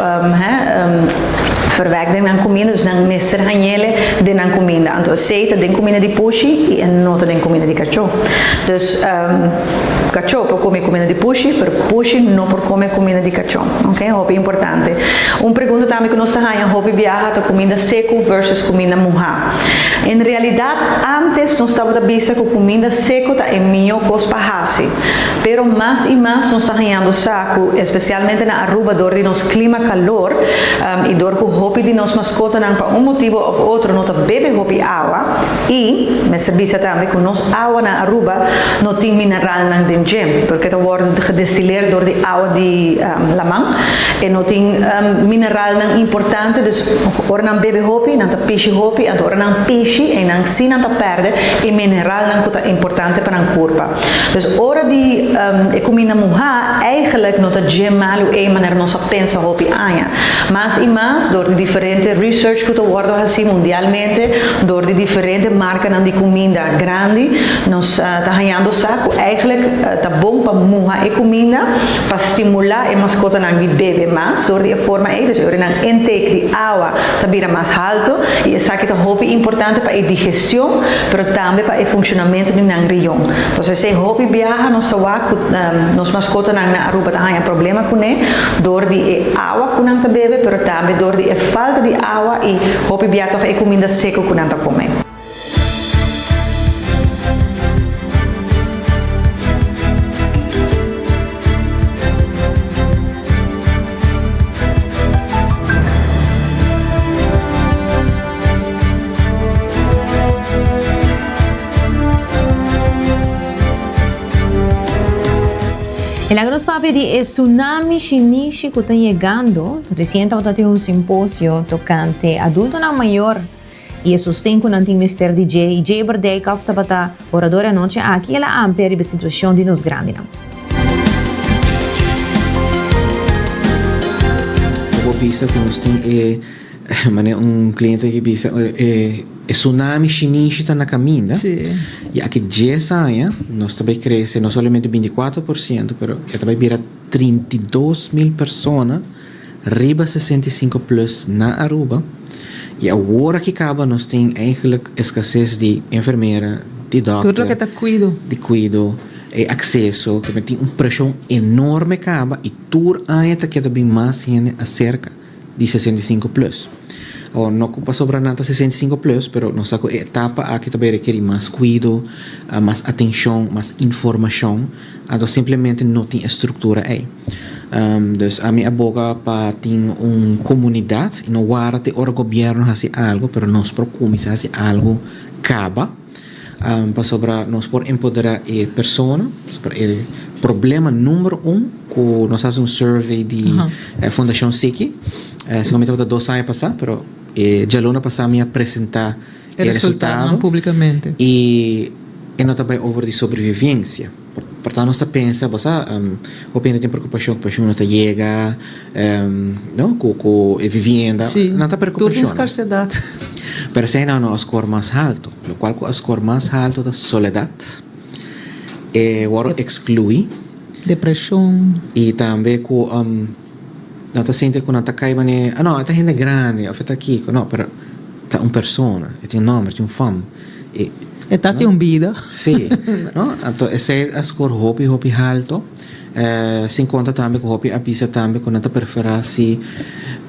verwerk den nan cuminda, dus nan mester hañele den nan cuminda. Anto esey ta den cuminda di pushi y e no ta den cuminda di cacho. Dus. Kachó por kome kumida di pushi, pero pushi no por kome kumida di kachó. Ok, hopi importante. importante. Un pregunta tambe ku nos ta haña hopi biaha ta kuminda seku versus kuminda muhá. En realidat ántes nos tabata bisa ku kuminda seku ta e mihó kos pa hasi. Pero mas i mas nos ta hañando sa ku espesialmente na Aruba dor di nos klima kalor i dor ku hopi di nos maskotanan pa un motibu òf otro no ta bebe hopi awa i mester bisa tambe ku nos awa na Aruba no tin mineralnan den dje dor ku e ta wòrdu gedestileer dor di awa di laman e no tin mineralnan importante dus ora nan bebe hopi nan ta pishi hopi anto ora nan pishi einan si nan ta pèrdè e mineralnan ku ta importante pa nan kurpa. Dus ora di e kuminda muhá eigenlijk no ta dje malu ei manera nos a pensa hopi aña. Mas i mas dor di diferente research ku ta wòrdu hasí mundialmente dor di diferente markanan di kuminda grandi nos ta hañando sa ku eigenlijk ta bon pa muha e kuminda pa stimulá e maskotanan di bebe mas dor di e forma ei. Dus e ora nan intake di awa ta bira mas haltu i esaki ta hopi importante pa e digestion pero tambe pa e funcionamento di nan rion. Pasobra esey hopi biaha nos ta wak cu nos mascotanan na Aruba ta haña problema cune door di e awa cu nan ta bebe pero tambe door di e falta di awa y hopi bia toch e cuminda seco cu nan ta come. E laga nos papia di e tsunami shinishi ku ta yegando. Resien tabata tin un simposio tokante adultonan mayor i e sosten ku nan tin mester di dje. I Jay Berdijkhoff tabata orador e anochi aki. El a amplia riba e situashon di nos grandinan. Bo por bisa ku nos tin e Manera un cliente aki bisa e tsunami shinishi ta na caminda y aki dies aña nos ta bay crece no solamente 24% pero e ta bay bira 32 mil persona riba 65 plus na Aruba y awor aki caba nos tin eigenlijk escasez di enfermera, di Tur dokter, loke ta cuido. di cuido, e acceso, ke tin un presion enorme caba y tur aña ta keda bin mas hende acerca. di 65 plus. Awor, no ku pasobra nan ta 65 plus, pero nos sa ku e etapa aki ta bai rekerí mas kuido, mas atenshon, mas informashon, anto simplemente no tin e struktura ei. Dus ami a boga pa tin un komunidat i no wara te ora gobièrnu hasi algu, pero nos por kuminsá hasi algu kaba. Pasobra nos por empoderá e persona, pasobra e problema number un ku nos hasi un survey di Fundashon Siki, segun mi tabata dos aña pasá, pero e djaluna pasá mi a presentá e resultado públikamente. I e no ta bai over di sobrevivensia. Por tanto nos ta pensa, bo sa, hopi hende tin preokupashon ku penshun no ta yega, no, ku ku e vivienda, nan ta Tur tin preokupashon. skarsedat. Pero esei nan no a skor mas haltu. Lokual ku a skor mas haltu ta soledat, e wòrdu ekskluí. Depreshon. I tambe ku nan ta sinti ku nan ta kai manera, ah no, e ta hende grandi òf e ta kiko, no, pero ta un persona, e tin un nòmber, e tin un fam. E ta tin un bida. Sí, no? Anto esei a score hopi hopi halto. Sin konta tambe ku hopi a bisa tambe ku nan ta preferá si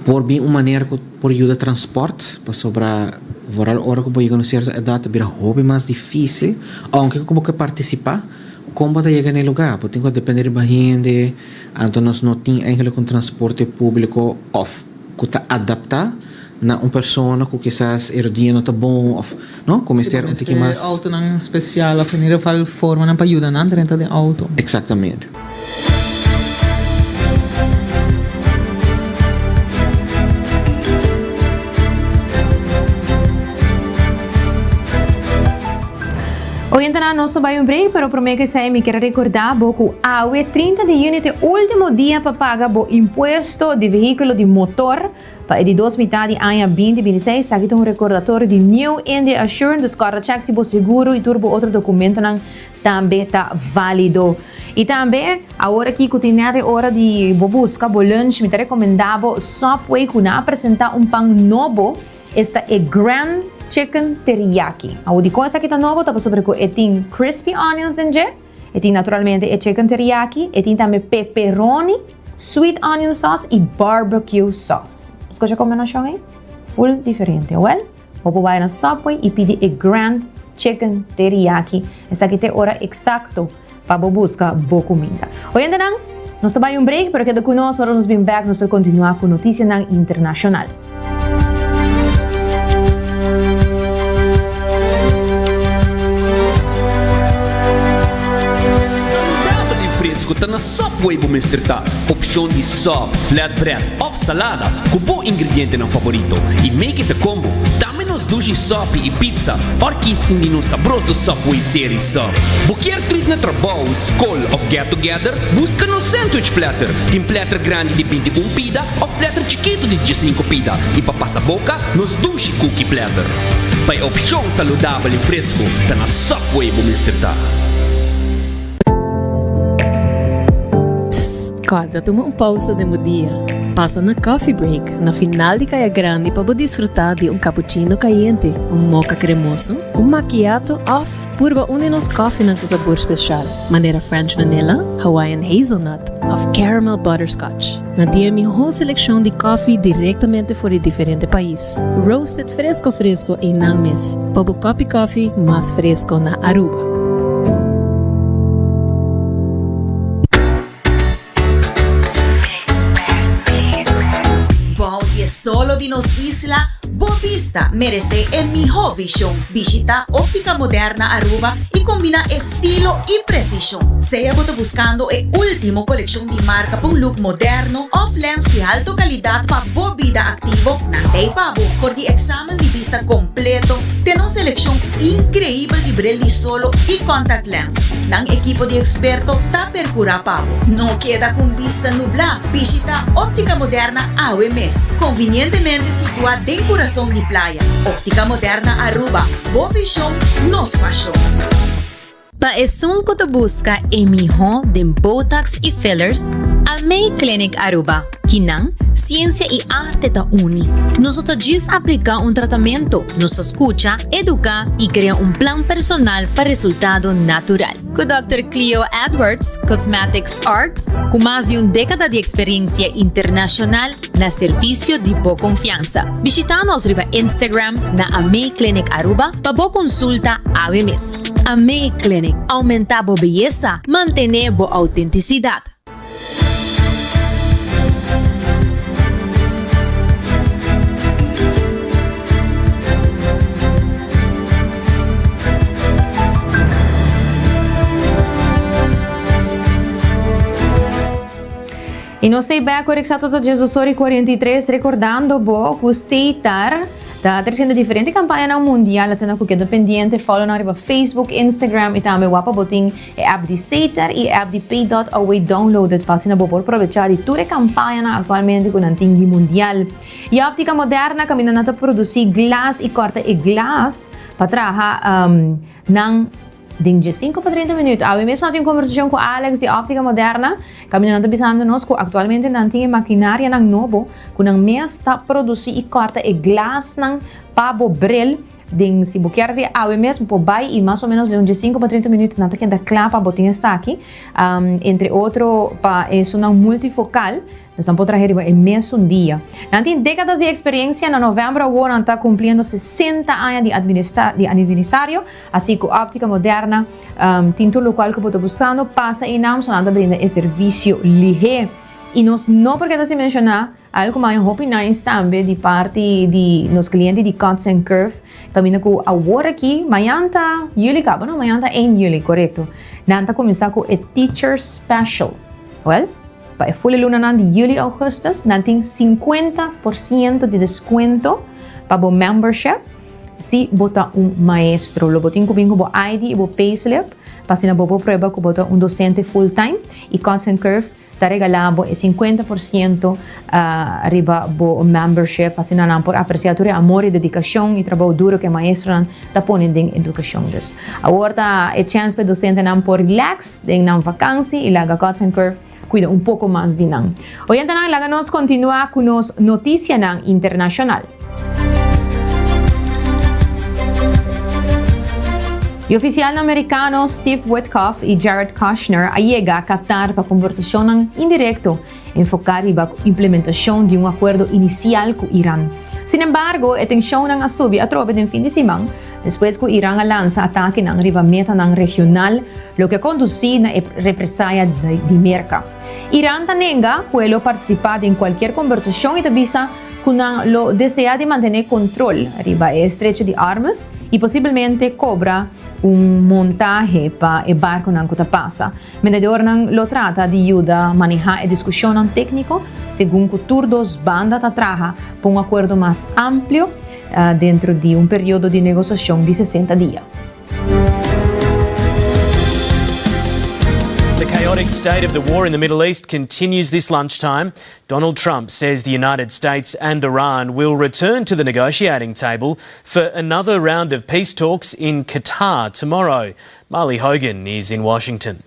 por bin un manera ku por yuda transport, pasobra vooral ora ku bo yega un sierto edat ta bira hopi mas difísil, ounke ku bo ke partisipá, kon bo ta yega na e lugá? Bo tin ku depende riba hende, anto nos no tin eigenlijk un transporte públiko òf ku ta adaptá na un persona ku kisas e rodia no ta bon òf no ku mester un tiki mas. Si bo mester outonan spesial òf in ieder geval formanan pa yuda nan drenta den outo. Eksaktamente. Oyentenan nos ta bai un break pero prome ku esei mi kier a rekorda bo ku awe 30 di yüni ta e ultimo dia pa paga bo impuesto di vehíkulo di motor. Pa e di dos mitad di aña 2026, esaki ta un recordatorio di New India Assurance, dus corda check si bo seguro y tur bo otro documentonan tambe ta valido. Y tambe, awor aki cu tin net e ora di bo busca bo lunch, mi ta recomenda bo Subway cu nan a presenta un pan nobo, esta e Grand Chicken Teriyaki. Awor dicon esaki ta nobo? Ta pasobra cu e tin crispy onions den dje, e tin naturalmente e chicken teriyaki, e tin tambe pepperoni. sweet onion sauce y barbecue sauce. Scocha combinacion ey? Full diferente. Well, bo por bai na Subway y pidi e Grand Chicken Teriyaki. Esaki ta e ora exacto pa bo busca bo cuminda. Oyentenan, nos ta bai un break, pero keda cu nos, ora nos bin bek nos ta continua cu noticianan internacional. Saludabel y fresco ta na Subway bo mester ta. Opcion di sub, flatbread of salada cu bo ingredientenan favorito y make it a combo. Tambe nos dushi sopi y pizza or kies un di nos sabroso Subway Series sub. Bo kier treat na trabou, scol of get together? Busca nos sandwich platter. Tin platter grandi di 21 pida of platter chikitu di diesinco pida y pa pasa boca nos dushi cookie platter. Pa e opcion saludabel y fresco ta na Subway bo mester ta. Psst, corda tuma un pausa den bo dia. Pasa na Coffee Break na final di Caya Grandi pa bo disfruta di un cappuccino cayente, un mocha cremoso, un macchiato of purba un di nos koffienan cu sabor special, manera French Vanilla, Hawaiian Hazelnut of Caramel Butterscotch. Nan tin e mihó selekshon di kòfi direktamente for di diferente pais, roasted fresko fresko einan mes, pa bo kòpi kòfi mas fresko na Aruba. Bou di e solo di nos isla, bo bista meresé e mihó vishon. Bishitá Óptica Moderna Aruba i kombiná estilo i presishon. Sea bo ta buskando e último kolekshon di marka pa un look moderno òf lens di alto kalidat pa bo bida aktivo, nan ta ei pa bo. For di eksamen di bista kompleto te nos selekshon inkreibel di bril di solo i contact lens, nan ekipo di eksperto ta perkurá pa bo. No keda ku un bista nublá, bishitá Óptica Moderna awe mes, konvinientemente situá den kurason di playa. Óptica Moderna Aruba, bo vishon, nos pashon. Pa esun ku ta buska e mihó den botox i fillers, Amei Clinic Aruba. Kinan, siensia i arte ta uni. Nos no ta djis apliká un tratamentu, nos ta skucha, eduká i krea un plan personal pa resultado natural. Ku Dòkter Cleo Edwards, Cosmetics Arts, ku mas di un dékada di eksperensia internashonal, Na servicio di bo confiansa. Bishita nos riba Instagram na Amei Clinic Aruba pa bo consulta awe mes. Amei Clinic, aumenta bo beyesa, mantene bo autenticidad. Y nos ta bek ora exacto ta Jesus ora y 43 recordando bo cu Seitar ta treciendo diferente campañanan mundial asina cu keda pendiente follow nan riba Facebook, Instagram y tambe wapa bo tin e app di Seitar y e app di Pay.away downloaded pa asina bo por probecha di tur e campañanan actualmente cu nan tin di mundial. Y Optica Moderna caminda nan ta produci glas y corta e glas pa traha nan Den djesinku pa 30 minuut. Awe mes no tin un konversashon ku Alex di Optica Moderna. Kaminda nan ta bisando nos ku aktualmente nan tin e makinarianan nobo ku nan mes ta produsí i kòrta e glasnan pa bo bril. Den si bo kier di awe mes bo por bai i mas o menos den un djesinku pa 30 minuut nan ta keda kla pa bo tin esaki. Entre otro pa esunnan multifokal. Nos nan por traha riba e mesun dia. Nan tin décadas di experiencia, na november awor nan ta cumpliendo 60 aña di administra di aniversario, así cu Óptica Moderna tin tur locual cu bo ta buscando, pasa einan so nan ta brinda e servicio lihé. Y nos no por keda sin menciona algo cu maya hopi nice tambe di parti di nos cliente di Cuts and Curve, caminda cu awor aki, mañan ta juli caba no? Mañan ta een juli, corecto. Nan ta cuminsa cu e Teacher Special. Well. Pa e fule lunanan di juli augustus nan tin 50 por ciento di descuento pa bo membership si bo ta un maestro. Lo bo tin cu bin cu bo ID y bo payslip pa asina bo por prueba cu bo ta un docente full time y Cuts and Curve ta regala bo e 50 por ciento riba bo membership pa asina nan por aprecia tur e amor y dedicacion y trabou duro cu e maestronan ta pone den educacion. Dus awor ta e chance pa e docentenan por relax den nan vakansi y laga Cuts and Curve cuida un poco mas di nan. Oyentenan laga nos continua cu nos noticianan internacional. E oficialnan Mericano Steve Witkoff y Jared Kushner a yega Qatar pa conversacionnan indirecto enfoca riba implementacion di un acuerdo inicial cu Iran. Sinembargo, e tensionnan a subi atrobe den fin di siman despues cu Iran a lansa atakenan riba metanan regional, loke a conduci na e represaya di Merca. Iran ta nenga cu e lo participa den cualkier conversacion y ta bisa cu nan lo desea di mantene control riba e estrecho di Hormuz y posiblemente cobra un montahe pa e barconan cu ta pasa. Mediadornan lo trata di yuda maneha e discusionnan tecnico segun cu tur dos banda ta traha pa un acuerdo mas amplio dentro di un periodo di negociacion di 60 dia. The chaotic state of the war in the Middle East continues this lunchtime. Donald Trump says the United States and Iran will return to the negotiating table for another round of peace talks in Qatar tomorrow. Marley Hogan is in Washington.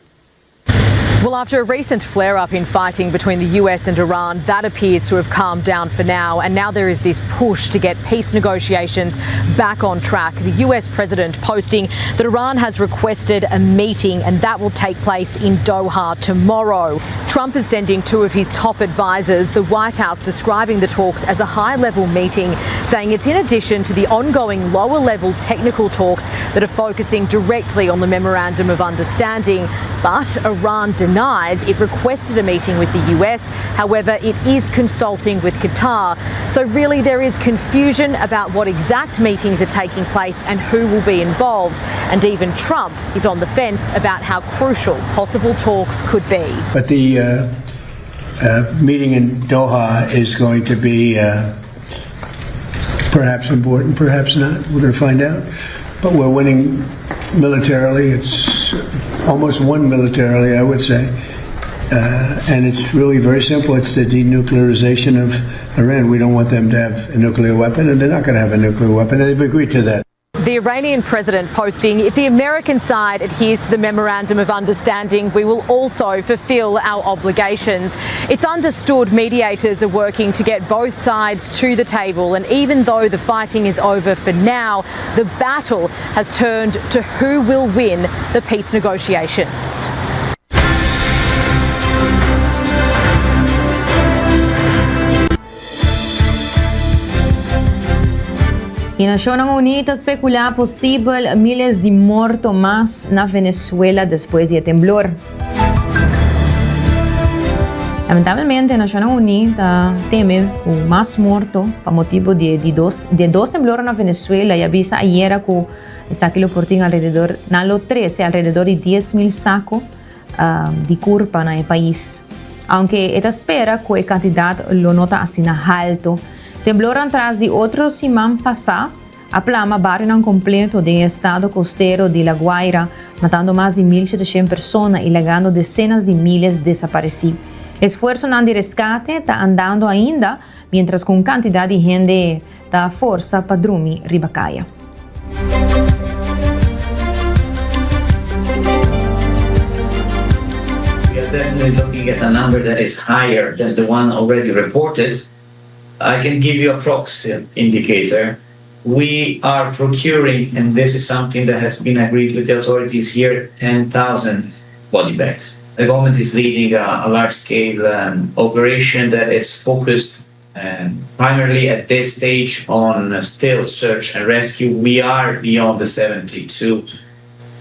Well, after a recent flare up in fighting between the US and Iran, that appears to have calmed down for now. And now there is this push to get peace negotiations back on track. The US president posting that Iran has requested a meeting, and that will take place in Doha tomorrow. Trump is sending two of his top advisors, the White House describing the talks as a high level meeting, saying it's in addition to the ongoing lower level technical talks that are focusing directly on the Memorandum of Understanding. But Iran denies it requested a meeting with the US. However, it is consulting with Qatar. So, really, there is confusion about what exact meetings are taking place and who will be involved. And even Trump is on the fence about how crucial possible talks could be. But the uh, uh, meeting in Doha is going to be uh, perhaps important, perhaps not. We're going to find out. But we're winning militarily. It's almost won militarily, I would say. Uh, and it's really very simple. It's the denuclearization of Iran. We don't want them to have a nuclear weapon, and they're not going to have a nuclear weapon, and they've agreed to that. The Iranian president posting if the American side adheres to the memorandum of understanding, we will also fulfill our obligations. It's understood mediators are working to get both sides to the table, and even though the fighting is over for now, the battle has turned to who will win the peace negotiations. E Nashonnan Uní ta spekulá posibel miles di morto mas na Venezuela despues di e temblor. Lamentablemente Nashonnan Uní ta teme ku mas morto pa motibu di e di dos di e dos temblornan na Venezuela i a bisa ayera ku esaki lo por tin alrededor nan lo trese alrededor di 10,000 sako di kurpa na e pais. Aunke e ta spera ku e kantidat lo no ta asina haltu. Temblornan tras di otro siman pasá a plama barionan kompleto den e estado kostero di La Guaira, matando mas di 1.700 persona i lagando desenas di miles desaparesí. Esfuersonan di reskate ta andando ainda, miéntras ku un kantidat di hende ta forsa pa drumi riba kaya. We are definitely looking at a number that is higher than the one already reported. I can give you a proxy indicator. We are procuring, and this is something that has been agreed with the authorities here, 10,000 body bags. The government is leading a, a large scale um, operation that is focused um, primarily at this stage on still search and rescue. We are beyond the 72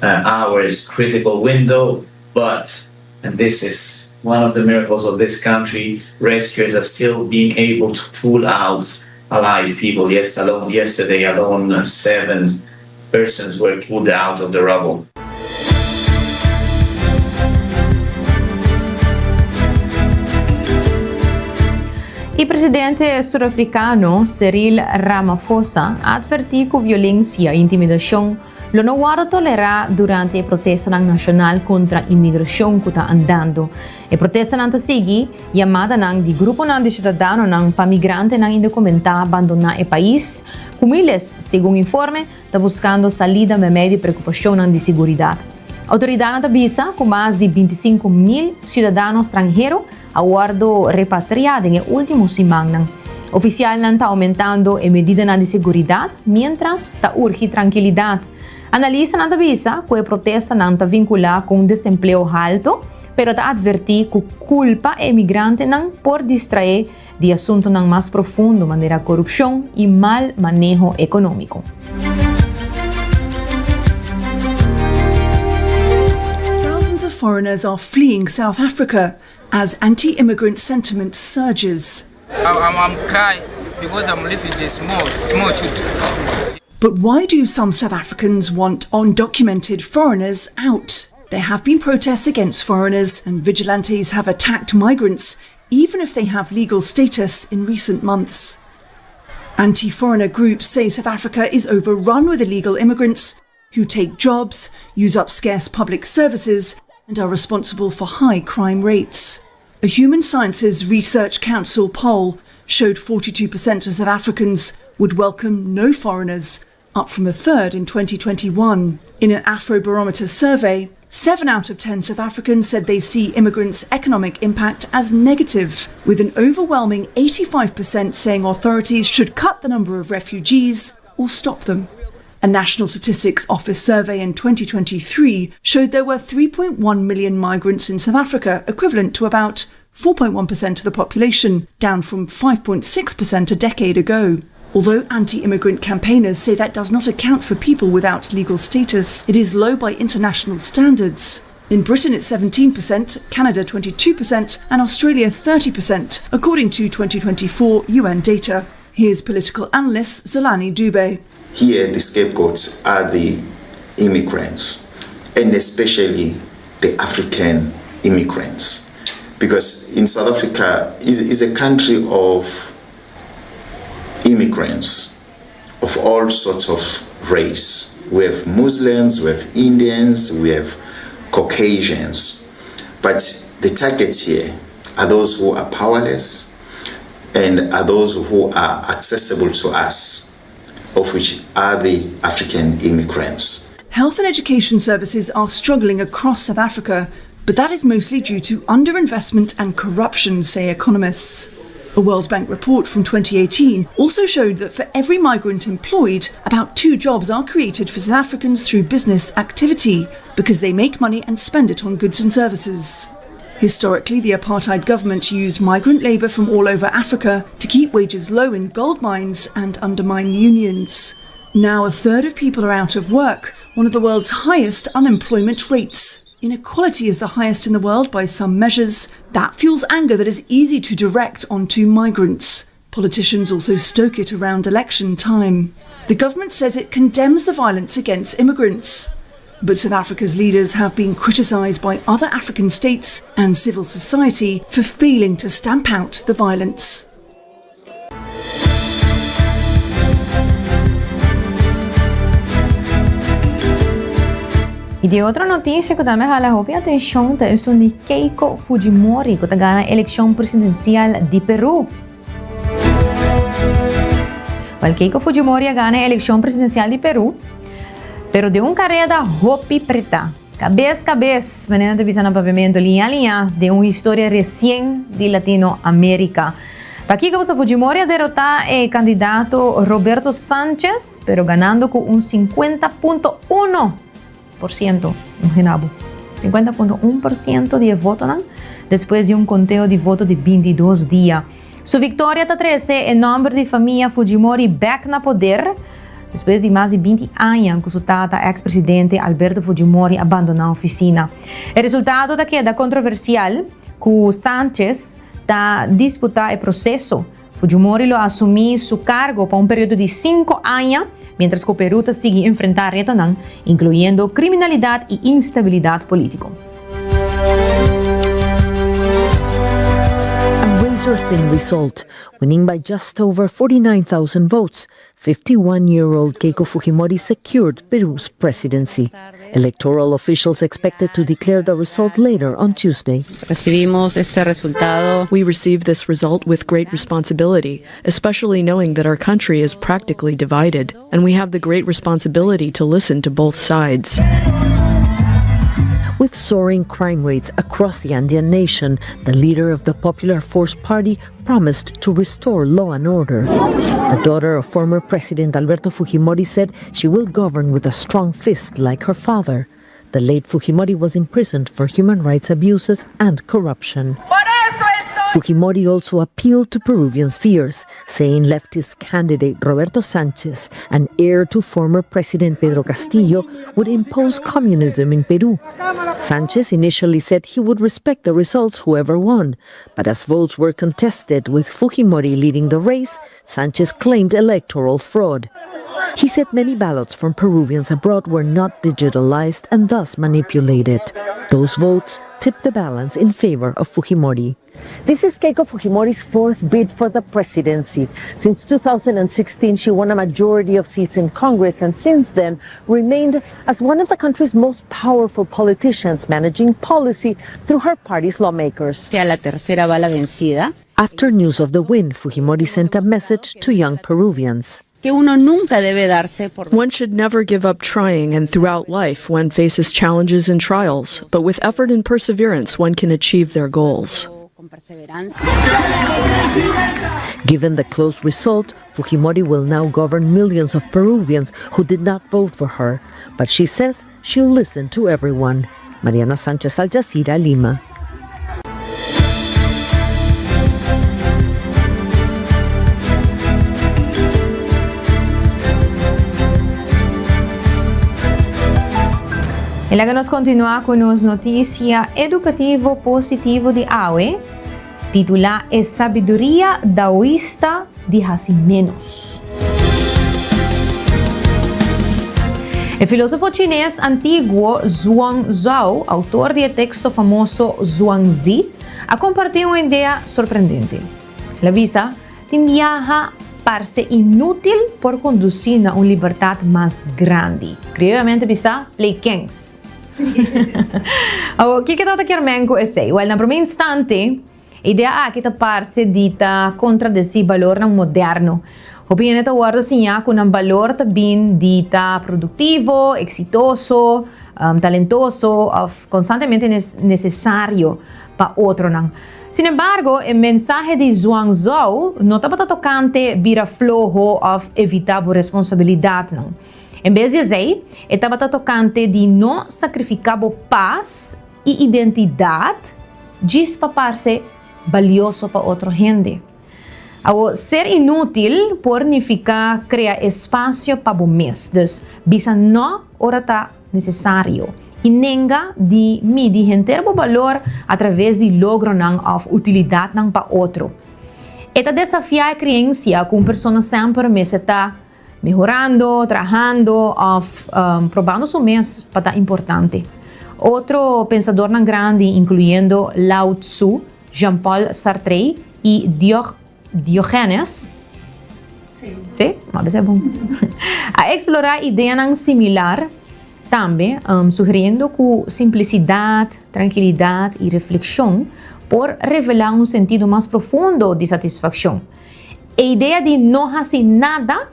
uh, hours critical window, but and this is one of the miracles of this country, rescuers are still being able to pull out alive people. Yes, alone, yesterday alone, uh, seven persons were pulled out of the rubble. E presidente surafricano Cyril Ramaphosa a adverti cu violencia y intimidacion lo no wordo tolera durante e protestanan nacional contra inmigracion cu ta andando. E protestanan ta sigui yamadanan di gruponan di ciudadanonan pa migrantenan indocumenta bandona e pais, cu miles, segun informe, ta buskando salida meimei di preokupashonnan di siguridat. Outoridatnan ta bisa ku mas di 25 mil siudadano stranhero a wòrdu repatriá den e último simannan. Ofisialnan ta oumentando e medidanan di siguridat miéntras ta urgi trankilidat. Analistanan ta bisa ku e protestanan ta vinkulá ku un desempleo haltu, pero ta atvertí ku kulpa e emigrantenan por distraé di asuntunan mas profundo manera korupshon i mal maneho ekonómiko. Thousands of foreigners are fleeing South Africa as anti-immigrant sentiment surges. I'm, I'm crying because I'm living the small, small children. But why do some South Africans want undocumented foreigners out? There have been protests against foreigners, and vigilantes have attacked migrants, even if they have legal status in recent months. Anti foreigner groups say South Africa is overrun with illegal immigrants who take jobs, use up scarce public services, and are responsible for high crime rates. A Human Sciences Research Council poll showed 42% of South Africans would welcome no foreigners, up from a third in 2021. In an Afrobarometer survey, 7 out of 10 South Africans said they see immigrants' economic impact as negative, with an overwhelming 85% saying authorities should cut the number of refugees or stop them. A National Statistics Office survey in 2023 showed there were 3.1 million migrants in South Africa, equivalent to about 4.1% of the population, down from 5.6% a decade ago. Although anti immigrant campaigners say that does not account for people without legal status, it is low by international standards. In Britain, it's 17%, Canada 22%, and Australia 30%, according to 2024 UN data. Here's political analyst Zolani Dube. Here, the scapegoats are the immigrants, and especially the African immigrants. Because in South Africa is, is a country of immigrants of all sorts of race. We have Muslims, we have Indians, we have Caucasians. But the targets here are those who are powerless and are those who are accessible to us, of which are the African immigrants. Health and education services are struggling across South Africa, but that is mostly due to underinvestment and corruption, say economists. A World Bank report from 2018 also showed that for every migrant employed, about two jobs are created for South Africans through business activity because they make money and spend it on goods and services. Historically, the apartheid government used migrant labour from all over Africa to keep wages low in gold mines and undermine unions. Now, a third of people are out of work, one of the world's highest unemployment rates. Inequality is the highest in the world by some measures. That fuels anger that is easy to direct onto migrants. Politicians also stoke it around election time. The government says it condemns the violence against immigrants. But South Africa's leaders have been criticised by other African states and civil society for failing to stamp out the violence. I di otro notisia ku tambe hala hopi atenshon ta esun di Keiko Fujimori ku ta gana elekshon presidensial di Peru. Wèl Keiko Fujimori a gana e elekshon presidensial di Peru, pero den un kareda hopi pretá. Kabes kabes, manera nan ta bisa na papiamentu, liña liña den un historia resien di Latino Amerika. Pakiko pasobra Fujimori a derotá e kandidato Roberto Sanchez, pero ganando ku un sinkuenta punto uno por siento, imagina bo, sinkuenta punto un por siento di e votonan despues di un konteo di voto di bintidos dia. Su viktoria ta trese e nòmber di famia Fujimori bèk na poder despues di mas di 20 aña ku su tata eks presidente Alberto Fujimori a bandoná ofisina. E resultado ta keda kontroversial ku Sanchez ta disputá e proseso. Fujimori lo asumí su kargo pa un periodo di sinku aña miéntras ku Perú ta sigui enfrentá retonan, inkluyendo kriminalidat i instabilidat polítiko. A razor-thin result, winning by just over 49,000 votes, 51-year-old Keiko Fujimori secured Peru's presidency. Electoral officials expected to declare the result later on Tuesday. Recibimos este resultado. We receive this result with great responsibility, especially knowing that our country is practically divided, and we have the great responsibility to listen to both sides. With soaring crime rates across the Andean nation, the leader of the Popular Force Party promised to restore law and order. The daughter of former President Alberto Fujimori said she will govern with a strong fist like her father. The late Fujimori was imprisoned for human rights abuses and corruption. Fujimori also appealed to Peruvians' fears, saying leftist candidate Roberto Sanchez, an heir to former President Pedro Castillo, would impose communism in Peru. Sanchez initially said he would respect the results whoever won, but as votes were contested with Fujimori leading the race, Sanchez claimed electoral fraud. He said many ballots from Peruvians abroad were not digitalized and thus manipulated. Those votes tipped the balance in favor of Fujimori. This is Keiko Fujimori's fourth bid for the presidency. Since 2016, she won a majority of seats in Congress and since then remained as one of the country's most powerful politicians, managing policy through her party's lawmakers. Sea la tercera bala vencida. After news of the win, Fujimori sent a message to young Peruvians. Que uno nunca debe darse por One should never give up trying, and throughout life, one faces challenges and trials. But with effort and perseverance, one can achieve their goals. con perseverancia. Given the close result, Fujimori will now govern millions of Peruvians who did not vote for her. But she says she'll listen to everyone. Mariana Sanchez, Al Jazeera, Lima. Y laga nos continua cu nos noticia educativo positivo di awe, titula E Sabiduria Daoista di Haci Menos. E filosofo chines antiguo Zhuang Zhou, autor di e texto famoso Zhuangzi, a comparti un idea sorprendente. El a bisa, Tin biaha parse inútil por kondusí na un libertat mas grandi. Krioyamente bisa, play kens. Awor, kiko tabata kier men ku esei? Wèl, na promé instante, e idea aki ta parse di ta kontradesí balornan moderno. Hopi hende ta wòrdu siñá ku nan balor ta bin di ta produktivo, eksitoso, talentoso òf konstantemente nesesario pa otronan. Sin embargo, e mensahe di Zhuang Zhou no tabata tokante bira floho òf evitá bo responsabilidatnan. En bes di esei, e tabata tokante di no sakrifiká bo pas i identidat djis pa parse balioso pa otro hende. Awor, ser inútil por nifiká krea espasio pa bo mes. Dus, bisa nò ora ta nesesario i nenga di midi henter bo balor atraves di logronan òf utilidatnan pa otro. E ta desafiá e kreensia ku un persona semper mester ta mehorando, trahando òf probando su mes pa ta importante. Otro pensadornan grandi, inkluyendo Lao Tzu, Jean-Paul Sartre i Diogenes, sí, a bisa bon, a eksplorá ideanan similar tambe, sugeriendo ku simplisidat, trankilidat i reflekshon por revelá un sentido mas profundo di satisfakshon. E idea di no hasi nada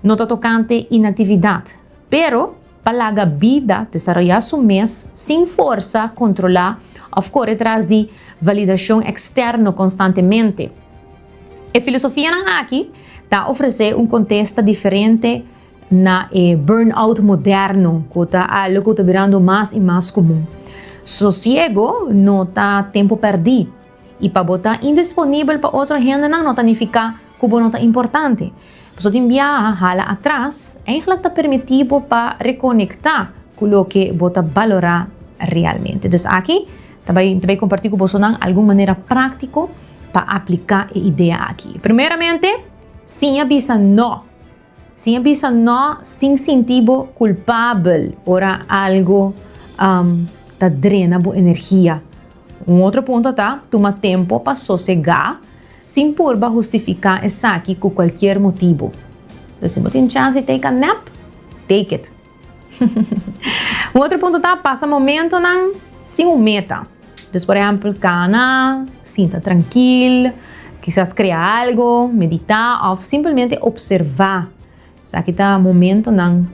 no ta tokante inaktividat, pero pa laga bida desaroyá su mes sin forsa, kontrolá òf kore tras di validashon eksterno konstantemente. E filosofianan aki ta ofresé un kontesta diferente na e burnout moderno ku ta algu ku ta birando mas i mas komun. Sosiego no ta tempu pèrdí, i pa bo ta indisponibel pa otro hendenan no ta nifiká ku bo no ta importante. Pasobra tin biaha hala atras eigenlijk ta permití bo pa rekonektá ku loke bo ta balorá realmente. Dus aki ta bai ta bai kompartí ku bosonan algun manera práktiko pa apliká e idea aki. Primeramente, siña bisa nò. Siña bisa nò sin sinti bo kulpabel ora algu ta drena bo energia. Un otro punto ta tuma tempu pa sosegá sin purba hustifiká esaki ku kualkier motibu. Dus si bo tin chans di take a nap, take it. Un otro punto ta pasa momentonan sin un meta. Dus por ehèmpel kana, sinta trankil, kisas krea algu, meditá òf simpelmente opservá. Esaki ta momentonan.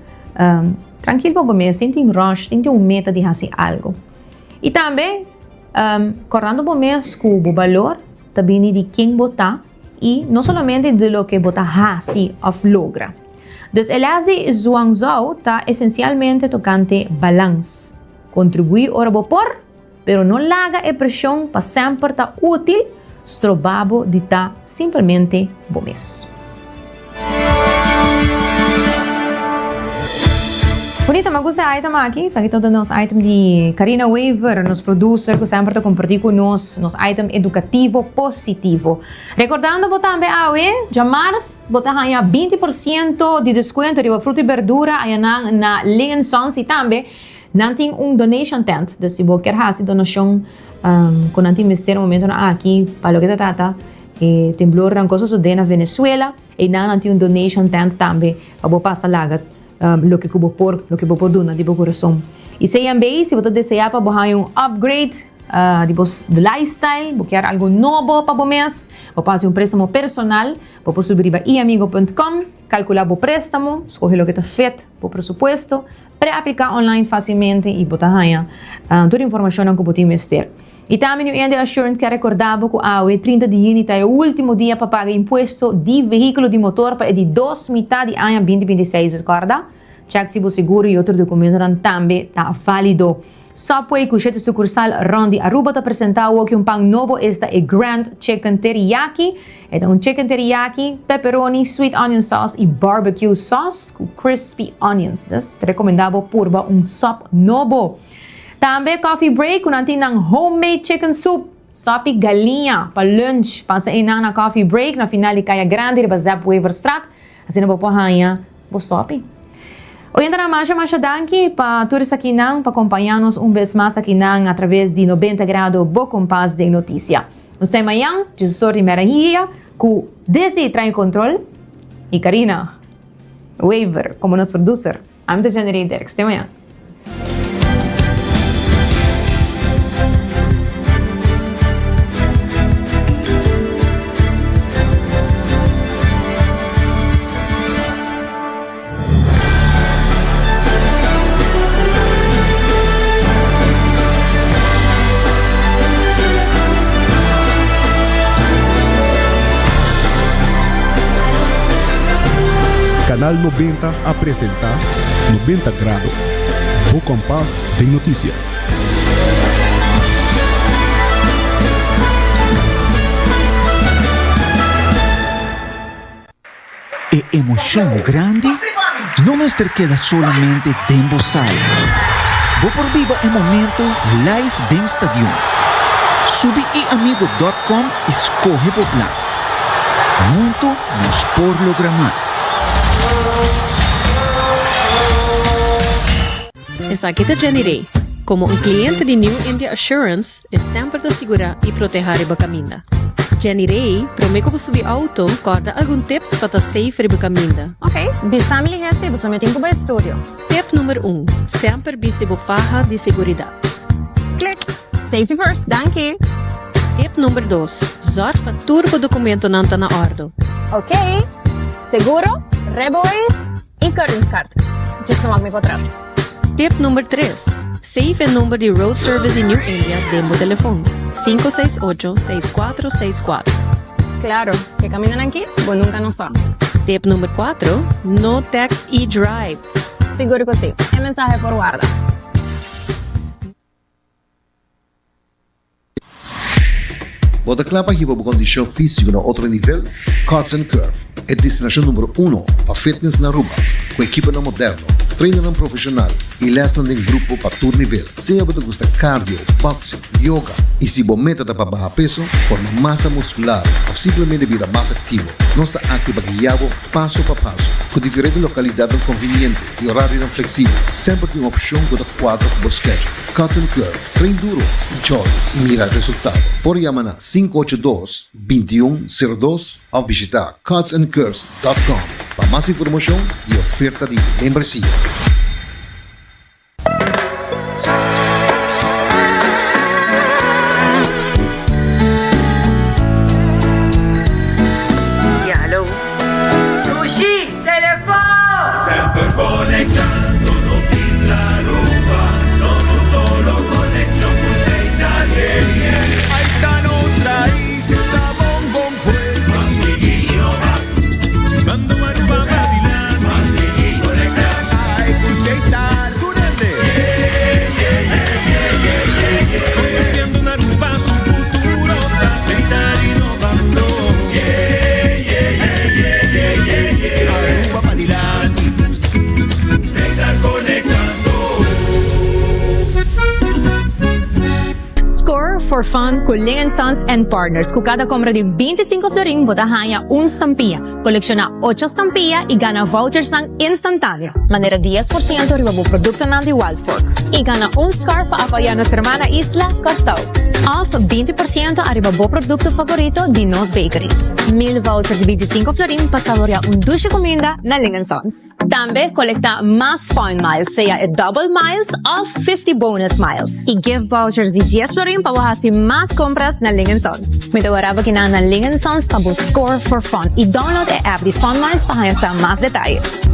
Trankil pa bo mes, sin tin rush, sin tin un meta di hasi algu. I tambe, kòrdando bo mes ku bo balor ta bini di ken bo ta i no solamente di loke bo ta hasi òf logra. Dus e lès di Zhuangzhou ta esensialmente tokante balans. Kontribuí ora bo por, pero no laga e preshon pa semper ta útil stroba bo di ta simpelmente bo mes. Bonita, mi a gusta e item aki. Esaki ta nos item di Karina Wever, nos producer ku semper ta kompartí ku nos nos item edukativo positivo. Rekordando bo tambe awe, djamars bo ta haña 20% di deskuento riba fruta i berdura ayanan na Ling Sons i tambe Nan tin un donation tent, dus si bo kier hasi donashon ku nan tin mester e momentonan aki pa loke ta trata e temblornan ku a sosode na Venezuela, einan nan tin un donation tent tambe pa bo pasa laga loke ku bo por, loke bo por duna di bo kurason. I CMB, si bo ta desea pa bo haña un upgrade di bo lifestyle, bo kier algu nobo pa bo mes, bo por hasi un prestamo personal, bo por subi riba iamigo punt com, kalkula bo prestamo, skohe loke ta fit bo presupuesto, Pre-apliká online fásilmente i bo ta haña tur informashonnan ku bo tin mester. I tambe New India Assurance ke rekordá bo ku awe, 30 di yüni, ta e último dia pa paga impuesto di vehíkulo di motor pa e di dos mitá di aña 2026. Dus kòrda, chèk si bo seguro i otro dokumentonan tambe ta válido. Subway ku shete sukursal rònt di Aruba ta presentá awoki un pan nobo, esta e Grand Chicken Teriyaki. E ta un chicken teriyaki, pepperoni, sweet onion sauce i barbecue sauce ku crispy onions. Dus ta rekomendá bo purba un sòp nobo. Tambe Coffee Break ku nan tin nan homemade chicken soup, sòpi galiña, pa lunch. Pasa einan na Coffee Break na final di Kaya Grandi riba Zep Weverstraat. Asina bo por haña bo sòpi. Oyentenan masha masha danki pa tur esakinan pa kompañá nos un bes mas akinan atraves di 90 Grado bo kompas den notisia. Nos ta e mañan, Jesus di Merahiya ku Desi trae control i Karina Wever komo nos producer. Ami ta Jenny Derks. Te mañan. Canal 90 a presenta 90 Grado, bo kompas den notisia. E emocion grandi no mester keda solamente den bo sala. Bo por biba e momento live den stadion. Subi iamigo dot com y scoge bo plan. Hunto nos por logra mas. Esaki ta Jenny Rey. Komo un kliente di New India Assurance, e semper ta sigurá i protehá riba kaminda. Jenny Rey, promé ku bo subi outo, kòrda algun tips pa ta safe riba kaminda. Ok, bisa mi lihé si boso mi tin ku bai studio. Tip number un, Semper bisti bo faha di seguridat. Klik! Safety first, danki! Tip number dos, Zòrg pa tur bo dokumentonan ta na òrdu. Ok, seguro, rijbewijs i keuringscard. Djis no wak mi potret. Tip number tres, Save e number di Road Service di New India den bo telefon, 568 6464. Claro, ke camindanan aki bo nunca no sa. Tip number cuatro, No text i drive. Sigur cu si, e mensahe por warda. Bo ta kla pa hiba bo kondishon físiko na otro nivel? Cuts and Curve, e destinashon numero uno pa fitness na Aruba, ku ekiponan moderno, trainernan profeshonal i lèsnan den grupo pa tur nivel. Sea bo ta gusta cardio, boxing, yoga i si bo meta ta pa baha peso, forma masa muskular òf simplemente bira mas aktivo, nos ta aki pa guia bo paso pa paso. Ku diferente lokalidatnan konviniente i orarionan fleksibel, semper tin un opshon ku ta kuadra ku bo schedule. Cuts and Curve. Train duro, enjoy y mira resultado. Por yama na 582 2102 of bishita cutsandcurves.com pa mas informacion y oferta di membresia. Ya, hallo. Dushi, telefon! Semper conectando nos. for Fun ku Ling Sons and Partners. Ku kada kompra di 25 florin bo ta haña un stampia. Kolekshoná ocho stampia i gana vouchersnan instantáneo, manera 10% riba bo produktonan di Wild Fork. I gana un scarf pa apoyá nos hermana isla, Kòrsou. Òf 20% ariba bo produkto favorito di nos bakery. Mil voucher di 25 florin pa saboreá un dushi kuminda na Ling Sons. Tambe kolektá mas Fun Miles, sea e Double Miles òf 50 Bonus Miles. I gift vouchers di dies florin pa bo hasi mas kompras na Ling Sons. Mi ta wara bo kinan na Ling Sons pa bo score for fun i download e app di Fun Miles pa haña sa mas detayes.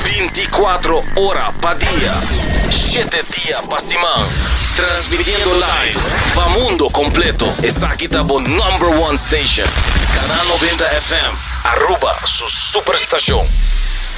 Binticuatro ora pa dia, shete dia pa siman. Transmitiendo live pa mundo completo. Esaki ta bo number one station. Canal 90 FM, Aruba su superstacion.